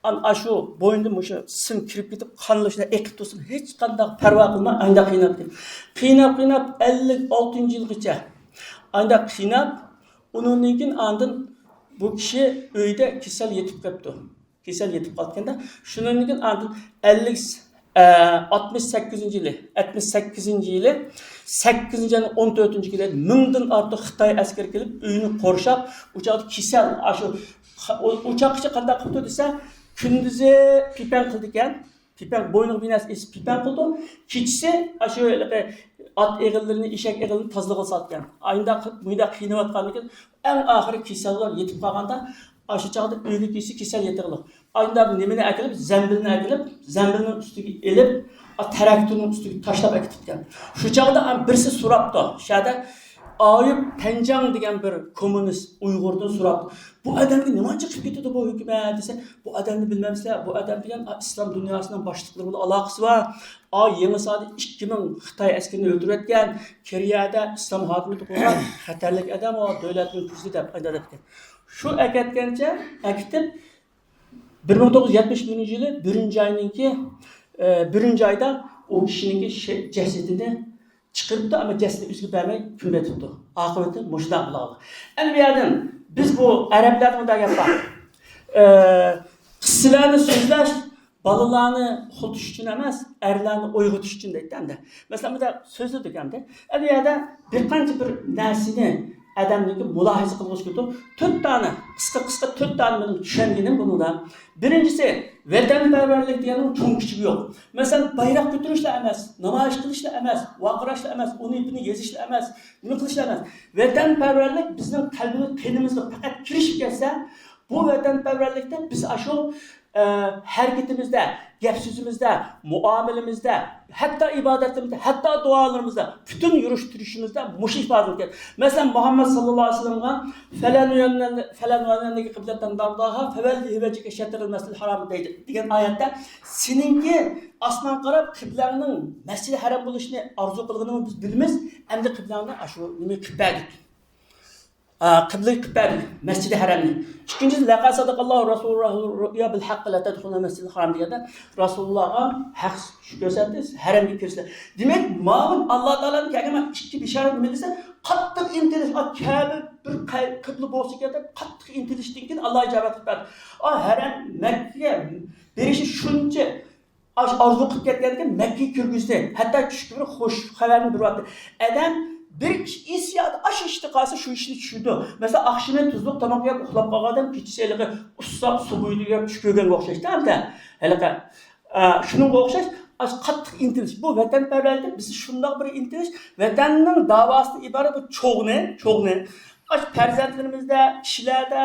ئان-، ئاشۇ بوينىدا مۇشۇ سىم كىرىپ كېتىپ، قانلىشىدا ئېقىپ تۇرسۇن، ھېچقانداق پەرۋا قىلماي، ئانداق قىيناپ كەتكەن. قىيناپ، قىيناپ، ئەللىك ئالتىنچى يىلغىچە ئانداق قىيناپ، ئۇنىڭدىن كېيىن ئاندىن بۇ كىشى ئۆيدە كېسەل يېتىپ قاپتۇ. كېسەل يېتىپ قالغاندا، شۇنىڭدىن كېيىن ئاندىن ئەللىك، ئە، ئاتمىش سەككىزىنچى يىلى، ئەتمىش سەككىزىنچى يىلى، سەككىزىنچى ئاينىڭ ئون تۆتىنچى كۈنى مىڭدىن ئارتۇق خىتاي ئەسكىرى كېلىپ، ئۆينى قورشاپ، ئۇ چاغدا كېسەل، ئاشۇ، ئۇ، ئۇ چاغقىچە قانداق قىپتۇ دېسە، كۈندۈزى پىپەڭ قىلىدىكەن، پىپەڭ بوينىغا بىر نەرسە ئېسىپ پىپەڭ قىلىدۇ، كېچىسى ئاشۇ ھېلىقى ئات ئېغىللىرىنى، ئېشەك ئېغىلىنى تازىلىققا سالىدىكەن. ئاينداق قىلىپ، مۇنداق قىينىۋاتقاندىكىن، ئەڭ ئاخىرى كېسەللەر يېتىپ قالغاندا، ئاشۇ چاغدا ئۆيگە كېلسە كېسەل يېتىغلىق. ئاينداق نېمىنى ئەكېلىپ، زەمبىلنى ئەكېلىپ، زەمبىلنىڭ ئۈستىگە ئېلىپ، ئا، تەرەكتىرنىڭ ئۈستىگە تاشلاپ ئەكېتىپتىكەن. شۇ چاغدا ھەم بىرسى سوراپتۇ، شۇ يەردە ئايۇپ تەنجاڭ دېگەن بىر كوممۇنىست ئۇيغۇردىن سوراپتۇ، بۇ ئادەمگە نېمانچە قىلىپ كېتىدۇ بۇ ھۆكۈمەت دېسە، بۇ ئادەمنى بىلمەمسىلەر؟ بۇ ئادەم دېگەن، ئا، ئىسلام دۇنياسىنىڭ باشلىقلىرى بىلەن ئالاقىسى بار. ئا، يېڭىساردا ئىككى مىڭ خىتاي ئەسكىرىنى ئۆلتۈرۈۋەتكەن، كېرىيەدە ئىسلام ھاكىمىيىتى قۇرغان، خەتەرلىك ئادەم ئۇ، دۆلەتنىڭ كۆزى دەپ ئايدا دەپتىكەن. شۇ ئەكەتكەنچە ئەكېتىپ، بىر مىڭ توققۇز يۈز يەتمىش بىرىنچى يىلى بىرىنچى ئاينىڭكى، ئە، بىرىنچى ئايدا ئۇ كىشىنىڭكى شە-، جەسىتىنى چىقىرىپتۇ، ئەمما جەسىتىنى ئۆزىگە بەرمەي كۆمۈۋېتىپتۇ. ئاقىۋىتى مۇشۇنداق بولغان. ئەمدى بۇ يەردىن بىز بۇ ئەرەبلەردە مۇنداق گەپ بار. ئە، قىسسىلەرنى سۆزلەش بالىلارنى ئۇخلىتىش ئۈچۈن ئەمەس، ئەرلەرنى ئويغىتىش ئۈچۈن دەيدۇ ئەمدى. مەسىلەن، بۇنداق سۆزلىدۇق ئەمدى. ئەمدى بۇ يەردە بىر قانچە بىر نەرسىنى ئادەمنىڭكى مۇلاھىزە قىلغۇسى كېلىدۇ. تۆت دانە، قىسقا، قىسقا تۆت دانە مېنىڭ چۈشەنگىنىم بۇنىڭدا. بىرىنچىسى، ۋەتەنپەرۋەرلىك دېگەننىڭ چوڭ كىچىكى يوق. مەسىلەن، بايراق كۆتۈرۈشلا ئەمەس، نامايىش قىلىشلا ئەمەس، ۋارقىراشلا ئەمەس، ئۇنى بۇنى يېزىشلا ئەمەس، نېمە قىلىشلا ئەمەس. ۋەتەنپەرۋەرلىك بىزنىڭ قەلبىمىز، قېنىمىزغا پەقەت كىرىشىپ كەتسە، بۇ ۋەتەنپەرۋەرلىكتە بىز ئاشۇ، ئە، ھەرىكىتىمىزدە، گەپ سۆزىمىزدە، مۇئامىلىمىزدە، ھەتتا ئىبادەتلىرىمىزدە، ھەتتا دۇئالىرىمىزدا، پۈتۈن يۈرۈش تۇرۇشىمىزدا مۇشۇ ئىپادىلىنىدىكەن. مەسىلەن، مۇھەممەد ساللاللاھۇ ئەلەيھى ۋەسەللەمغە، فَلَنُوَلِّيَنَّكَ قِبْلَةً تَرْضَاهَا فَوَلِّ وَجْهَكَ شَطْرَ الْمَسْجِدِ الْحَرَامِ دەيدۇ، دېگەن ئايەتتە، سېنىڭكى ئاسمانغا قاراپ قىبلەڭنىڭ مەسجىدى ھەرام بولۇشىنى ئارزۇ قىلغىنىڭنى بىز بىلىمىز، ئەمدى قىبلەڭنى ئاشۇ نېمە قىلىپ بەردۇق. ئا، قىبلىگە قىلىپ بەردى، مەسجىدى ھەرەمنى. ئىككىنچىسى، لەقەد سەدەقەللاھۇ رەسۇلەھۇ رۇئيا بىل ھەققى لەتەدخۇلۇننە مەسجىدىل ھەرام دېگەندە، رەسۇلۇللاغا ھەق چۈش كۆرسەتتى، ھەرەمگە كىرىسىلەر. دېمەك، ماۋۇ ئاللا تائالانىڭ كەلگەن ئىككى بېشارەت نېمە دېسە، قاتتىق ئىنتىلىش، ئا، كەبە بىر قەي-، قىبلە بولسا ئىكەن دەپ قاتتىق ئىنتىلىشتىن كېيىن ئاللا ئىجابەت قىلىپ بەردى. ئا، ھەرەم مەككىگە بېرىشى شۇنچە ئاش-، ئارزۇ قىلىپ كەتكەندىكىن مەككىگە كىرگۈزدى. ھەتتا چۈشكە بىر خوش خەۋەرنى بېرىۋاتتى. ئادەم بىر ئىش ئېسىيادە ئاشۇ ئىشتا قالسا، شۇ ئىشنى چۈشىدۇ. مەسىلەن، ئاخشىمى تۇزلۇق تاماق يەپ ئۇخلاپ قالغان ئادەم كېچىسى ھېلىقى ئۇسساپ سۇبۇيدا يەپ چۈش كۆرگەنگە ئوخشايدۇ ئەمدى. ھېلىقى، ئا، شۇنىڭغا ئوخشاش، ئاش قاتتىق ئىنتىلىش. بۇ ۋەتەنپەرۋەرلىكتە بىز شۇنداق بىر ئىنتىلىش، ۋەتەننىڭ داۋاسىدىن ئىبارەت بۇ چوغنى، چوغنى ئاشۇ پەرزەنتلىرىمىزدە، كىشىلەردە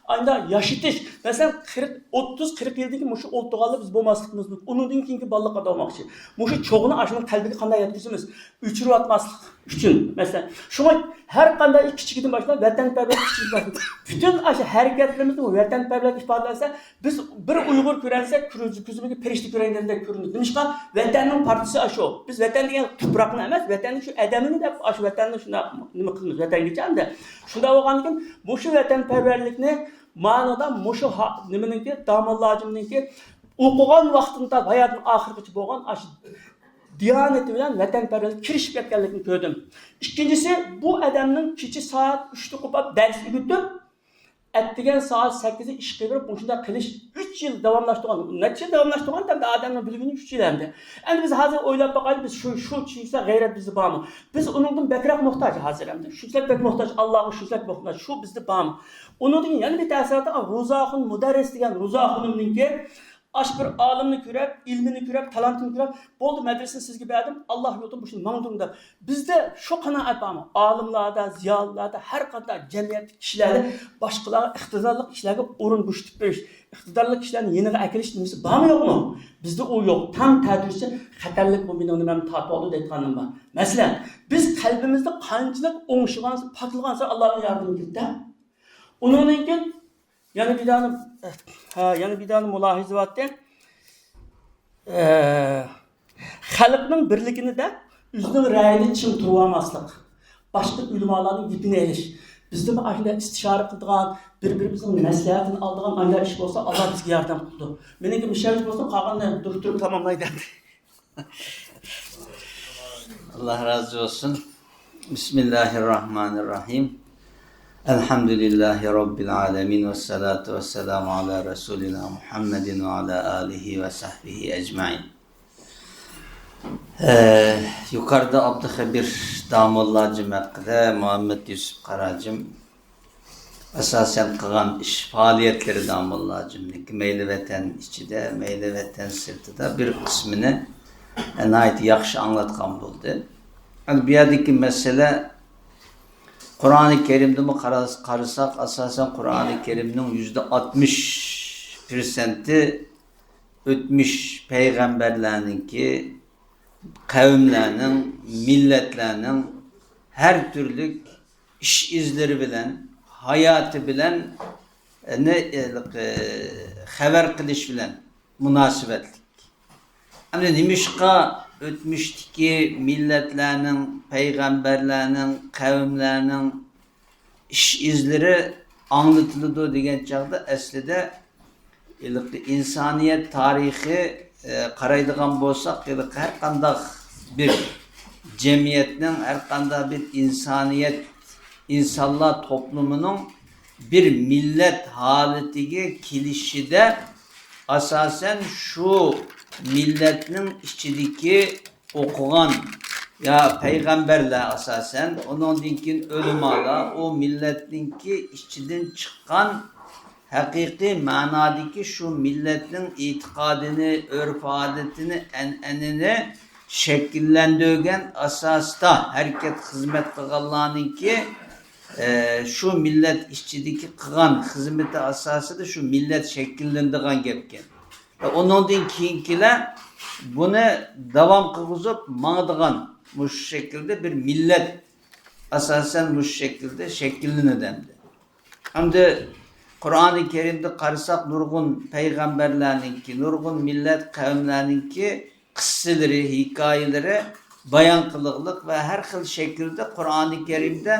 ئانداق ياشىتىش. مەسىلەن، قىرىق، ئوتتۇز، قىرىق يىلدىن كېيىن مۇشۇ ئولتۇرغانلار بىز بولماسلىقىمىز مۇمكىن. ئۇنىڭدىن كېيىنكى بالىلارغا دەۋالماقچى. مۇشۇ چوغنى ئاشۇنىڭ قەلبىگە قانداق يەتكۈزىمىز؟ ئۆچۈرۈۋاتماسلىق ئۈچۈن، مەسىلەن. شۇڭا ھەر قانداق كىچىكىدىن باشلاپ، ۋەتەنپەرۋەرلىك كىچىكىدىن باشلاپ، پۈتۈن ئاشۇ ھەرىكەتلىرىمىزنى ۋەتەنپەرۋەرلىك ئىپادىلەنسە، بىز بىر ئۇيغۇر كۆرەنسەك، كۆز-، كۆزىمىزگە پەرىشتە كۆرگەندەك كۆرۈنىدۇ. نېمىشقا؟ ۋەتەننىڭ پارچىسى ئاشۇ. بىز ۋەتەن دېگەن تۇپراقنى ئەمەس، ۋەتەننى شۇ ئادەمنى دەپ، ئاشۇ ۋەتەننى شۇنداق نېمە قىلىمىز، ۋەتەنگىچە ئەمدى. شۇنداق بولغاندىكىن، مۇشۇ ۋەتەنپەرۋەرلىكنى مانىدا مۇشۇ ھا-، نېمىنىڭكى، داموللا ھاجىمنىڭكى ئوقۇغان ۋاقتىدا ھاياتىنىڭ ئاخىرىغىچە بولغان ئاشۇ دىيانىتى بىلەن ۋەتەنپەرۋەرلىك كىرىشىپ كەتكەنلىكىنى كۆردۈم. ئىككىنچىسى، بۇ ئادەمنىڭ كېچە سائەت ئۈچتە قوپۇپ دەرس ئۆگىتىپ، ئەتىگەن سائەت سەككىزدە ئىشقا بېرىپ، مۇشۇنداق قىلىش ئۈچ يىل داۋاملاشتۇرغان. نەچچە يىل داۋاملاشتۇرغان، ئەمدى ئادەمنىڭ بىلگىنى ئۈچ يىل ئەمدى. ئەمدى بىز ھازىر ئويلاپ باقايلى، بىز شۇ، شۇ چۈشىنسە غەيرەت بىزدە بارمۇ؟ بىز ئۇنىڭدىن بەكرەك موھتاج ھازىر ئەمدى. شۇنچىلىك بەك موھتاج، ئاللاغا شۇنچىلىك موھتاج، شۇ بىزدە بارمۇ؟ ئۇنىڭدىن كېيىن يەنە بىر تەسىراتى، روزاخۇن مۇدەررىس دېگەن روزاخۇنۇمنىڭكى ئاشۇ بىر ئالىمنى كۆرۈپ، ئىلمىنى كۆرۈپ، تالانتىنى كۆرۈپ، بولدى، مەدرىسىنى سىزگە بەردىم، ئاللا يولىدا مۇشۇنى ماڭدۇرۇڭ دەپ. بىزدە شۇ قانائەت بارمۇ؟ ئالىملاردا، زىيالىيلاردا، ھەر قانداق جەمئىيەتتە كىشىلەردە باشقىلارغا ئىقتىدارلىق كىشىلەرگە ئورۇن بوشىتىپ بېرىش، ئىقتىدارلىق كىشىلەرنى يېنىغا ئەكېلىش نېمىسى بارمۇ يوقمۇ؟ بىزدە ئۇ يوق. تاڭ تەتۈرسى خەتەرلىك بۇ مېنىڭ نېمەمنى تارتىۋالىدۇ دەيدىغانلىرىم بار. مەسىلەن، بىز قەلبىمىزدە قانچىلىك ئوڭشىغانسېرى، پاكلىغانسېرى ئاللانىڭ ياردىمى كېلىدۇ. ئۇنىڭدىن كېيىن يەنە بىر دانە، ھە، يەنە بىر دانە مۇلاھىزە بارتى. ئە، خەلقنىڭ بىرلىكىنى دەپ، ئۆزىنىڭ رەيىدە چىڭ تۇرۇۋالماسلىق، باشقا ئۆلىمالارنىڭ گېپىنى ئېلىش، بىزدىمۇ ئاشۇنداق ئىستىشارە قىلىدىغان، بىر-بىرىمىزنىڭ مەسلىھەتىنى ئالىدىغان ئانداق ئىش بولسا، ئاللا بىزگە ياردەم قىلىدۇ. مېنىڭكى مۇشۇ يەرگىچە بولسۇن، قالغىنىنى دوكتور تاماملايدۇ. ئاللا رازى بولسۇن. بىسمىللاھىرراھمانىرراھىم. ئەلھەمدۇلىللاھى رەببىل ئالەمىن، ۋەسسالاتۇ ۋەسسالامۇ ئالا رەسۇلىنا مۇھەممەدىن ۋە ئالا ئالىھى ۋە سەھبىھى ئەجمەئىن. ئە، يۇقىرىدا ئابدۇخەبىر داموللاجىم ھەققىدە، مۇھەممەد يۈسۈپ قاراجىم ئاساسەن قىلغان ئىش پائالىيەتلىرى داموللاجىمنىڭكى، مەيلى ۋەتەن ئىچىدە، مەيلى ۋەتەن سىرتىدا بىر قىسمىنى ناھايىتى ياخشى ئاڭلاتقان بولدى. ئەمدى بۇ يەردىكى مەسىلە، قۇرئانى كەرىمدىمۇ قارا-، قارىساق، ئاساسەن قۇرئانى كەرىمنىڭ يۈزدە ئاتمىش پىرسەنتى ئۆتمۈش پەيغەمبەرلەرنىڭكى، قەۋملەرنىڭ، مىللەتلەرنىڭ ھەر تۈرلۈك ئىش ئىزلىرى بىلەن، ھاياتى بىلەن، ئە، نى-، ئە، خەۋەر قىلىش بىلەن مۇناسىۋەتلىك. ئەمدى نېمىشقا ئۆتمۈشتىكى مىللەتلەرنىڭ، پەيغەمبەرلەرنىڭ، قەۋملەرنىڭ ئىش ئىزلىرى ئاڭلىتىلىدۇ دېگەن چاغدا، ئەسلىدە ھېلىقى ئىنسانىيەت تارىخى، ئە، قارايدىغان بولساق، ھېلىقى ھەر قانداق بىر جەمئىيەتنىڭ، ھەر قانداق بىر ئىنسانىيەت، ئىنسانلار توپلۇمىنىڭ بىر مىللەت ھالىتىگە كېلىشىدە ئاساسەن شۇ مىللەتنىڭ ئىچىدىكى ئوقۇغان يا پەيغەمبەرلەر ئاساسەن، ئۇنىڭدىن كېيىن ئۆلىمالار ئۇ مىللەتنىڭكى ئىچىدىن چىققان ھەقىقىي مەنادىكى شۇ مىللەتنىڭ ئېتىقادىنى، ئۆرپ-ئادىتىنى، ئەنئەنىنى شەكىللەندۈرگەن ئاساستا ھەرىكەت خىزمەت قىلغانلارنىڭكى، ئە، شۇ مىللەت ئىچىدىكى قىلغان خىزمىتى ئاساسىدا شۇ مىللەت شەكىللىنىدىغان گەپكەن. ئۇنىڭدىن كېيىنكىلەر بۇنى داۋام قىلغۇزۇپ ماڭىدىغان مۇشۇ شەكىلدە بىر مىللەت ئاساسەن مۇشۇ شەكىلدە شەكىللىنىدۇ ئەمدى. ئەمدى قۇرئانى كەرىمدە قارىساق، نۇرغۇن پەيغەمبەرلەرنىڭكى، نۇرغۇن مىللەت قەۋملەرنىڭكى قىسسىلىرى، ھېكايىلىرى بايان قىلىغلىق ۋە ھەر خىل شەكىلدە قۇرئانى كەرىمدە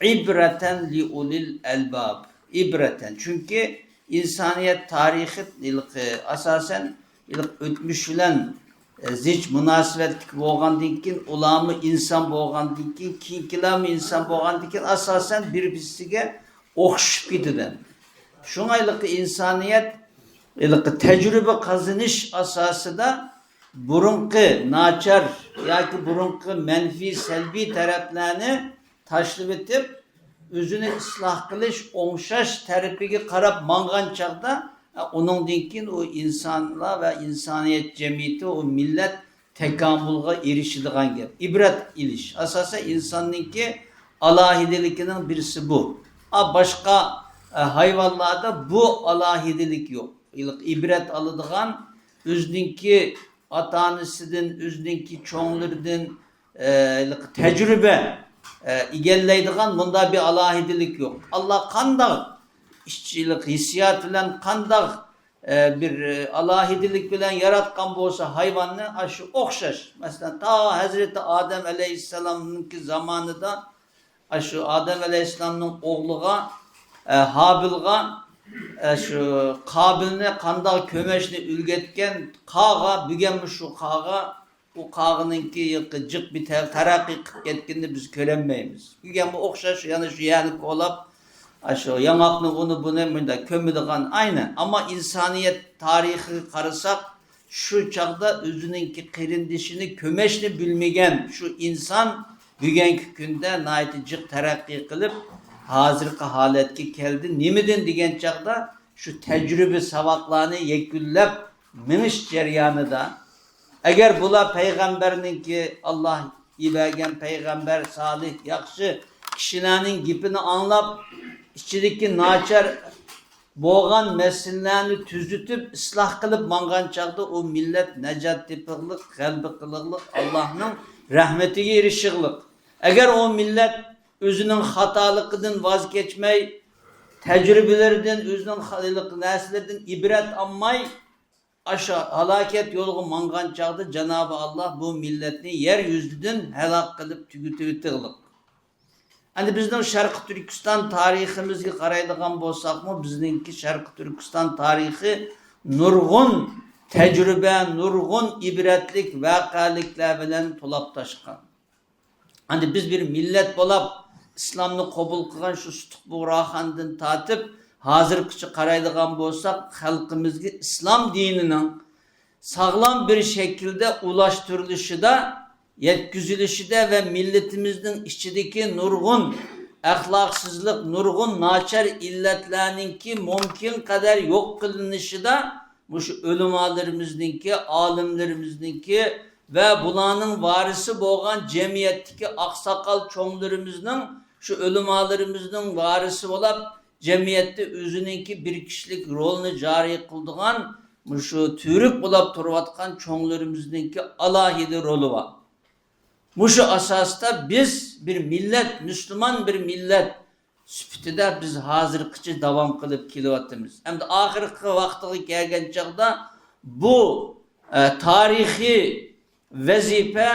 ئىبرەتەن لىئۇلىل ئەلباب. ئىبرەتەن. چۈنكى ئىنسانىيەت تارىخى ھېلىقى ئاساسەن ھېلىقى ئۆتمۈش بىلەن، ئە، زىچ مۇناسىۋەتلىك بولغاندىن كېيىن، ئۇلارمۇ ئىنسان بولغاندىن كېيىن، كېيىنكىلەرمۇ ئىنسان بولغاندىن كېيىن، ئاساسەن بىر-بىرسىگە ئوخشىشىپ كېتىدۇ. شۇڭا ھېلىقى ئىنسانىيەت ھېلىقى تەجرىبە قازىنىش ئاساسىدا بۇرۇنقى ناچار ياكى بۇرۇنقى مەنپىي، سەلبىي تەرەپلەرنى تاشلىۋېتىپ، ئۆزىنى ئىسلاھ قىلىش، ئوڭشاش تەرىپىگە قاراپ ماڭغان چاغدا، ئۇنىڭدىن كېيىن ئۇ ئىنسانلار ۋە ئىنسانىيەت جەمئىيىتى، ئۇ مىللەت تاكامۇلغا ئېرىشىدىغان گەپ. ئىبرەت ئېلىش. ئاساسەن ئىنساننىڭكى ئالاھىدىلىكىنىڭ بىرسى بۇ. ئا، باشقا، ئە، ھايۋانلاردا بۇ ئالاھىدىلىك يوق. ئىبرەت ئالىدىغان، ئۆزىنىڭكى ئاتا-ئانىسىدىن، ئۆزىنىڭكى چوڭلىرىدىن، ئە، تەجرىبە، ئە، ئىگىلەيدىغان مۇنداق بىر ئالاھىدىلىك يوق. ئاللا قانداق ئىشچىلىق ھېسسىيات بىلەن، قانداق، ئە، بىر، ئە، ئالاھىدىلىك بىلەن ياراتقان بولسا ھايۋاننى، ئاشۇ ئوخشاش. مەسىلەن، تا ھەزرىتى ئادەم ئەلەيھىسسالامنىڭكى زامانىدا ئاشۇ ئادەم ئەلەيھىسسالامنىڭ ئوغلىغا، ئە، ھابىلغا، ئە، شۇ قابىلنى قانداق كۆمەچنى ئۆگەتكەن قاغا، بۈگۈنمۇ شۇ قاغا، ئۇ قاغىنىڭكى جىق بىر تەر-، تەرەققىي قىلىپ كەتكىنىنى بىز كۆرەلمەيمىز. بۈگۈنمۇ ئوخشاش، يەنە شۇ يەرنى كولاپ، ئاشۇ ياڭاقنى ئۇنى بۇنى مۇنداق كۆمىدىغان، ئاينى. ئەمما ئىنسانىيەت تارىخىغا قارىساق، شۇ چاغدا ئۆزىنىڭكى قېرىندىشىنى كۆمەچنى بىلمىگەن شۇ ئىنسان بۈگۈنكى كۈندە ناھايىتى جىق تەرەققىي قىلىپ، ھازىرقى ھالەتكە كەلدى. نېمىدىن دېگەن چاغدا، شۇ تەجرىبە ساۋاقلارنى يەكۈنلەپ مېڭىش جەريانىدا، ئەگەر بۇلار پەيغەمبەرنىڭكى، ئاللا يېبەرگەن پەيغەمبەر، سالىھ، ياخشى كىشىلەرنىڭ گېپىنى ئاڭلاپ، ئىچىدىكى ناچار بولغان مەسىلىلەرنى تۈزىتىپ، ئىسلاھ قىلىپ ماڭغان چاغدا ئۇ مىللەت ناجات تېپىغلىق، غەلىبە قىلىغلىق، ئاللانىڭ رەھمىتىگە ئېرىشىغلىق. ئەگەر ئۇ مىللەت ئۆزىنىڭ خاتالىقىدىن ۋاز كەچمەي، تەجرىبىلىرىدىن، ئۆزىنىڭ خا-، نەرسىلىرىدىن ئىبرەت ئالماي، ئاشۇ ھالاكەت يولىغا ماڭغان چاغدا جانابى ئاللا بۇ مىللەتنى يەر يۈزىدىن ھالاك قىلىپ تۈگىتىۋېتىغلىق. ئەمدى بىزنىڭ شەرقىي تۈركىستان تارىخىمىزغا قارايدىغان بولساقمۇ، بىزنىڭكى شەرقىي تۈركىستان تارىخى نۇرغۇن تەجرىبە، نۇرغۇن ئىبرەتلىك ۋەقەلىكلەر بىلەن تولاپ تاشقان. ئەمدى بىز بىر مىللەت بولاپ، ئىسلامنى قوبۇل قىلغان شۇ سۇتۇق بۇغراخاندىن تارتىپ، ھازىرغىچە قارايدىغان بولساق، خەلقىمىزگە ئىسلام دىنىنىڭ ساغلام بىر شەكىلدە ئۇلاشتۇرۇلۇشىدا، يەتكۈزۈلۈشىدە ۋە مىللىتىمىزنىڭ ئىچىدىكى نۇرغۇن ئەخلاقسىزلىق، نۇرغۇن ناچار ئىللەتلەرنىڭكى مۇمكىن قەدەر يوق قىلىنىشىدا مۇشۇ ئۆلىمالىرىمىزنىڭكى، ئالىملىرىمىزنىڭكى ۋە بۇلارنىڭ ۋارىسى بولغان جەمئىيەتتىكى ئاقساقال چوڭلىرىمىزنىڭ، شۇ ئۆلىمالىرىمىزنىڭ ۋارىسى بولاپ، جەمئىيەتتە ئۆزىنىڭكى بىر كىشىلىك رولىنى جارى قىلىدىغان مۇشۇ تۈۋرۈك بولاپ تۇرۇۋاتقان چوڭلىرىمىزنىڭكى ئالاھىدە رولى بار. مۇشۇ ئاساستا بىز بىر مىللەت، مۇسۇلمان بىر مىللەت سۈپىتىدە بىز ھازىرغىچە داۋام قىلىپ كېلىۋاتىمىز. ئەمدى ئاخىرقى ۋاقتىغا كەلگەن چاغدا بۇ، ئە، تارىخىي ۋەزىپە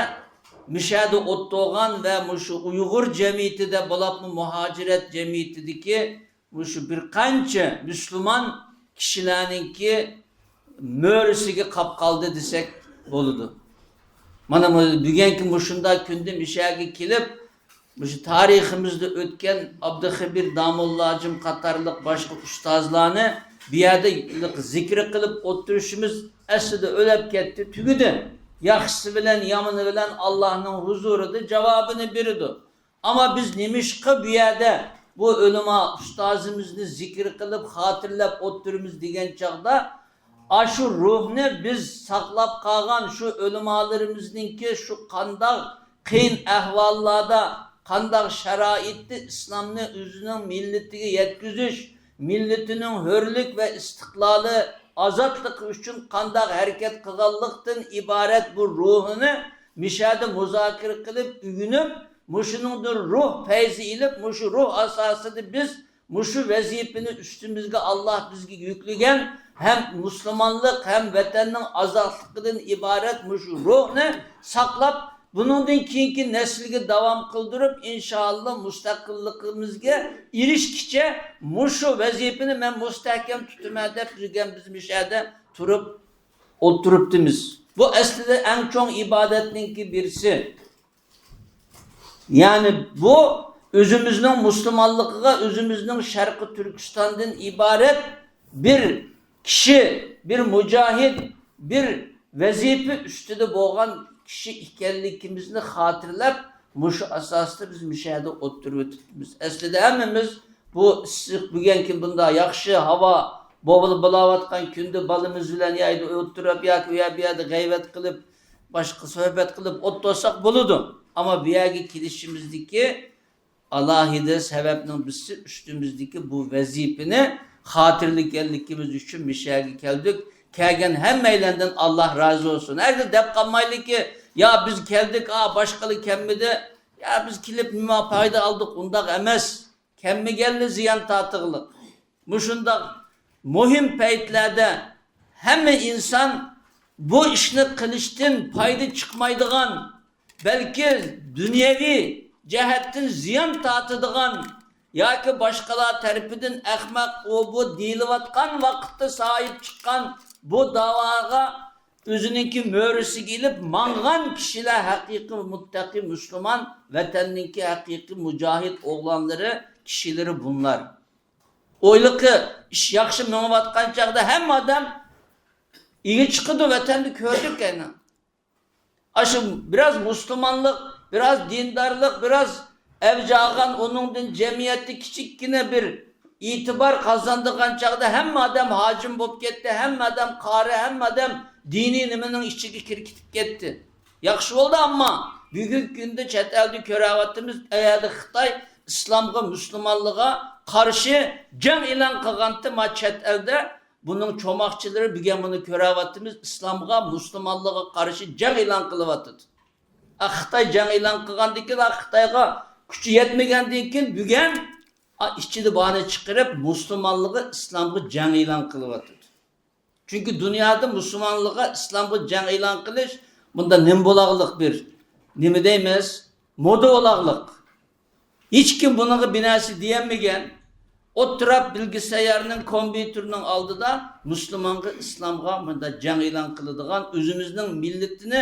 مۇشەدە ئولتۇرغان ۋە مۇشۇ ئۇيغۇر جەمئىيىتىدە بولۇپمۇ مۇھاجىرەت جەمئىيىتىدىكى مۇشۇ بىر قانچە مۇسۇلمان كىشىلەرنىڭكى مۈرىسىگە قاپ قالدى دېسەك بولىدۇ. مانا بۈگۈنكى مۇشۇنداق كۈندە مۇشەگە كېلىپ، مۇشۇ تارىخىمىزدا ئۆتكەن ئابدۇخېبىر داموللاجىم قاتارلىق باشقا ئۇستازلارنى بۇ يەردە زىكرى قىلىپ ئولتۇرۇشىمىز ئەسلىدە ئۆلۈپ كەتتى، تۈگىدى. ياخشىسى بىلەن، يامىنى بىلەن ئاللانىڭ ھۇزۇرىدا جاۋابىنى بېرىدۇ. ئەمما بىز نېمىشقا بۇ يەردە بۇ ئۆلىما ئۇستازىمىزنى زىكىر قىلىپ، خاتىرىلەپ ئولتۇرىمىز دېگەن چاغدا، ئاشۇ روھنى بىز ساقلاپ قالغان شۇ ئۆلىمالىرىمىزنىڭكى شۇ قانداق قىيىن ئەھۋاللاردا، قانداق شارائىتتا ئىسلامنى ئۆزىنىڭ مىللىتىگە يەتكۈزۈش، مىللىتىنىڭ ھۆرلۈك ۋە ئىستىقلالى، ئازادلىقى ئۈچۈن قانداق ھەرىكەت قىلغانلىقتىن ئىبارەت بۇ روھىنى مۇشەدە مۇزاكىرە قىلىپ ئۆگىنىپ، مۇشۇنىڭدىن روھ پەيزى ئېلىپ، مۇشۇ روھ ئاساسىدا بىز مۇشۇ ۋەزىپىنى ئۈستىمىزگە ئاللا بىزگە يۈكلىگەن ھەم مۇسۇلمانلىق، ھەم ۋەتەننىڭ ئازادلىقىدىن ئىبارەت مۇشۇ روھنى ساقلاپ، بۇنىڭدىن كېيىنكى نەسىلگە داۋام قىلدۇرۇپ، ئىنشائاللا مۇستەقىللىقىمىزگە ئېرىشكىچە مۇشۇ ۋەزىپىنى مەن مۇستەھكەم تۇتىمەن دەپ بۈگۈن بىز مۇشەدە تۇرۇپ ئولتۇرۇپتىمىز. بۇ ئەسلىدە ئەڭ چوڭ ئىبادەتنىڭكى بىرسى. يەنى بۇ ئۆزىمىزنىڭ مۇسۇلمانلىقىغا، ئۆزىمىزنىڭ شەرقىي تۈركىستاندىن ئىبارەت بىر كىشى، بىر مۇجاھىد، بىر ۋەزىپە ئۈستىدە بولغان كىشى ئىكەنلىكىمىزنى خاتىرىلەپ، مۇشۇ ئاساستا بىز مۇشۇ يەردە ئولتۇرۇۋېتىپتىمىز. ئەسلىدە ھەممىمىز بۇ ئىسسىق، بۈگۈنكى بۇنداق ياخشى ھاۋا بولاۋاتقان كۈندە بالىمىز بىلەن يا ئولتۇرۇپ ياكى ئۇ يەر بۇ يەردە غەيۋەت قىلىپ، باشقا سۆھبەت قىلىپ ئولتۇرساق بولىدۇ. ئەمما بۇ يەرگە كېلىشىمىزدىكى ئالاھىدە سەۋەبنىڭ بىرسى، ئۈستىمىزدىكى بۇ ۋەزىپىنى خاتىرىلىگەنلىكىمىز ئۈچۈن مۇشۇ يەرگە كەلدۇق. كەلگەن ھەممەيلەندىن ئاللا رازى بولسۇن. ھەرگىز دەپ قالمايلىكى، يا بىز كەلدۇق، ئا، باشقىلار كەلمىدى، يا بىز كېلىپ نېمە پايدا ئالدۇق، ئۇنداق ئەمەس. كەلمىگەنلا زىيان تارتىغلىق. مۇشۇنداق مۇھىم پەيتلەردە ھەممە ئىنسان بۇ ئىشنى قىلىشتىن پايدا چىقمايدىغان، بەلكى دۇنيەۋى جەھەتتىن زىيان تارتىدىغان ياكى باشقىلار تەرىپىدىن ئەخمەق، ئۇ بۇ دېيىلىۋاتقان ۋاقىتتا ساھىب چىققان بۇ داۋاغا ئۆزىنىڭكى مۈرىسىگە ئېلىپ ماڭغان كىشىلەر ھەقىقىي مۇتتەقىي مۇسۇلمان، ۋەتەننىڭكى ھەقىقىي مۇجاھىد ئوغلانلىرى، كىشىلىرى بۇلار. ئويلىقى ئىش ياخشى مېڭىۋاتقان چاغدا ھەممە ئادەم ئىگە چىقىدۇ، ۋەتەندە كۆردۇق ئەنە. ئاشۇ بىراز مۇسۇلمانلىق، بىراز دىندارلىق، بىراز ئەۋج ئالغان، ئۇنىڭدىن جەمئىيەتتە كىچىككىنە بىر ئېتىبار قازانىدىغان چاغدا ھەممە ئادەم ھاجىم بولۇپ كەتتى، ھەممە ئادەم قارى، ھەممە ئادەم دىنىي نېمىنىڭ ئىچىگە كىرىپ كېتىپ كەتتى. ياخشى بولدى، ئەمما بۈگۈنكى كۈندە چەت ئەلدە كۆرۈۋاتىمىز، ئەيەردە خىتاي ئىسلامغا، مۇسۇلمانلىققا قارشى جەڭ ئېلان قىلغانتى ما چەت ئەلدە. بۇنىڭ چوماقچىلىرى بۈگۈن بۇنى كۆرۈۋاتىمىز، ئىسلامغا، مۇسۇلمانلىققا قارشى جەڭ ئېلان قىلىۋاتىدۇ. ئا، خىتاي جەڭ ئېلان قىلغاندىن كېيىن، ئا، خىتايغا كۈچى يەتمىگەندىن كېيىن بۈگۈن، ئا، ئىچىدە بارنى چىقىرىپ مۇسۇلمانلىققا، ئىسلامغا جەڭ ئېلان قىلىۋاتىدۇ. چۈنكى دۇنيادا مۇسۇلمانلارغا، ئىسلامغا جەڭ ئېلان قىلىش بۇندا نېمە بولاغلىق بىر، نېمە دەيمىز، مودا بولاغلىق. ھېچكىم بۇنىڭغا بىر نەرسە دېيەلمىگەن. ئوتتۇرا بىلگىسەيارنىڭ كومپيۇتېرنىڭ ئالدىدا مۇسۇلمانغا، ئىسلامغا مۇنداق جەڭ ئېلان قىلىدىغان، ئۆزىمىزنىڭ مىللىتىنى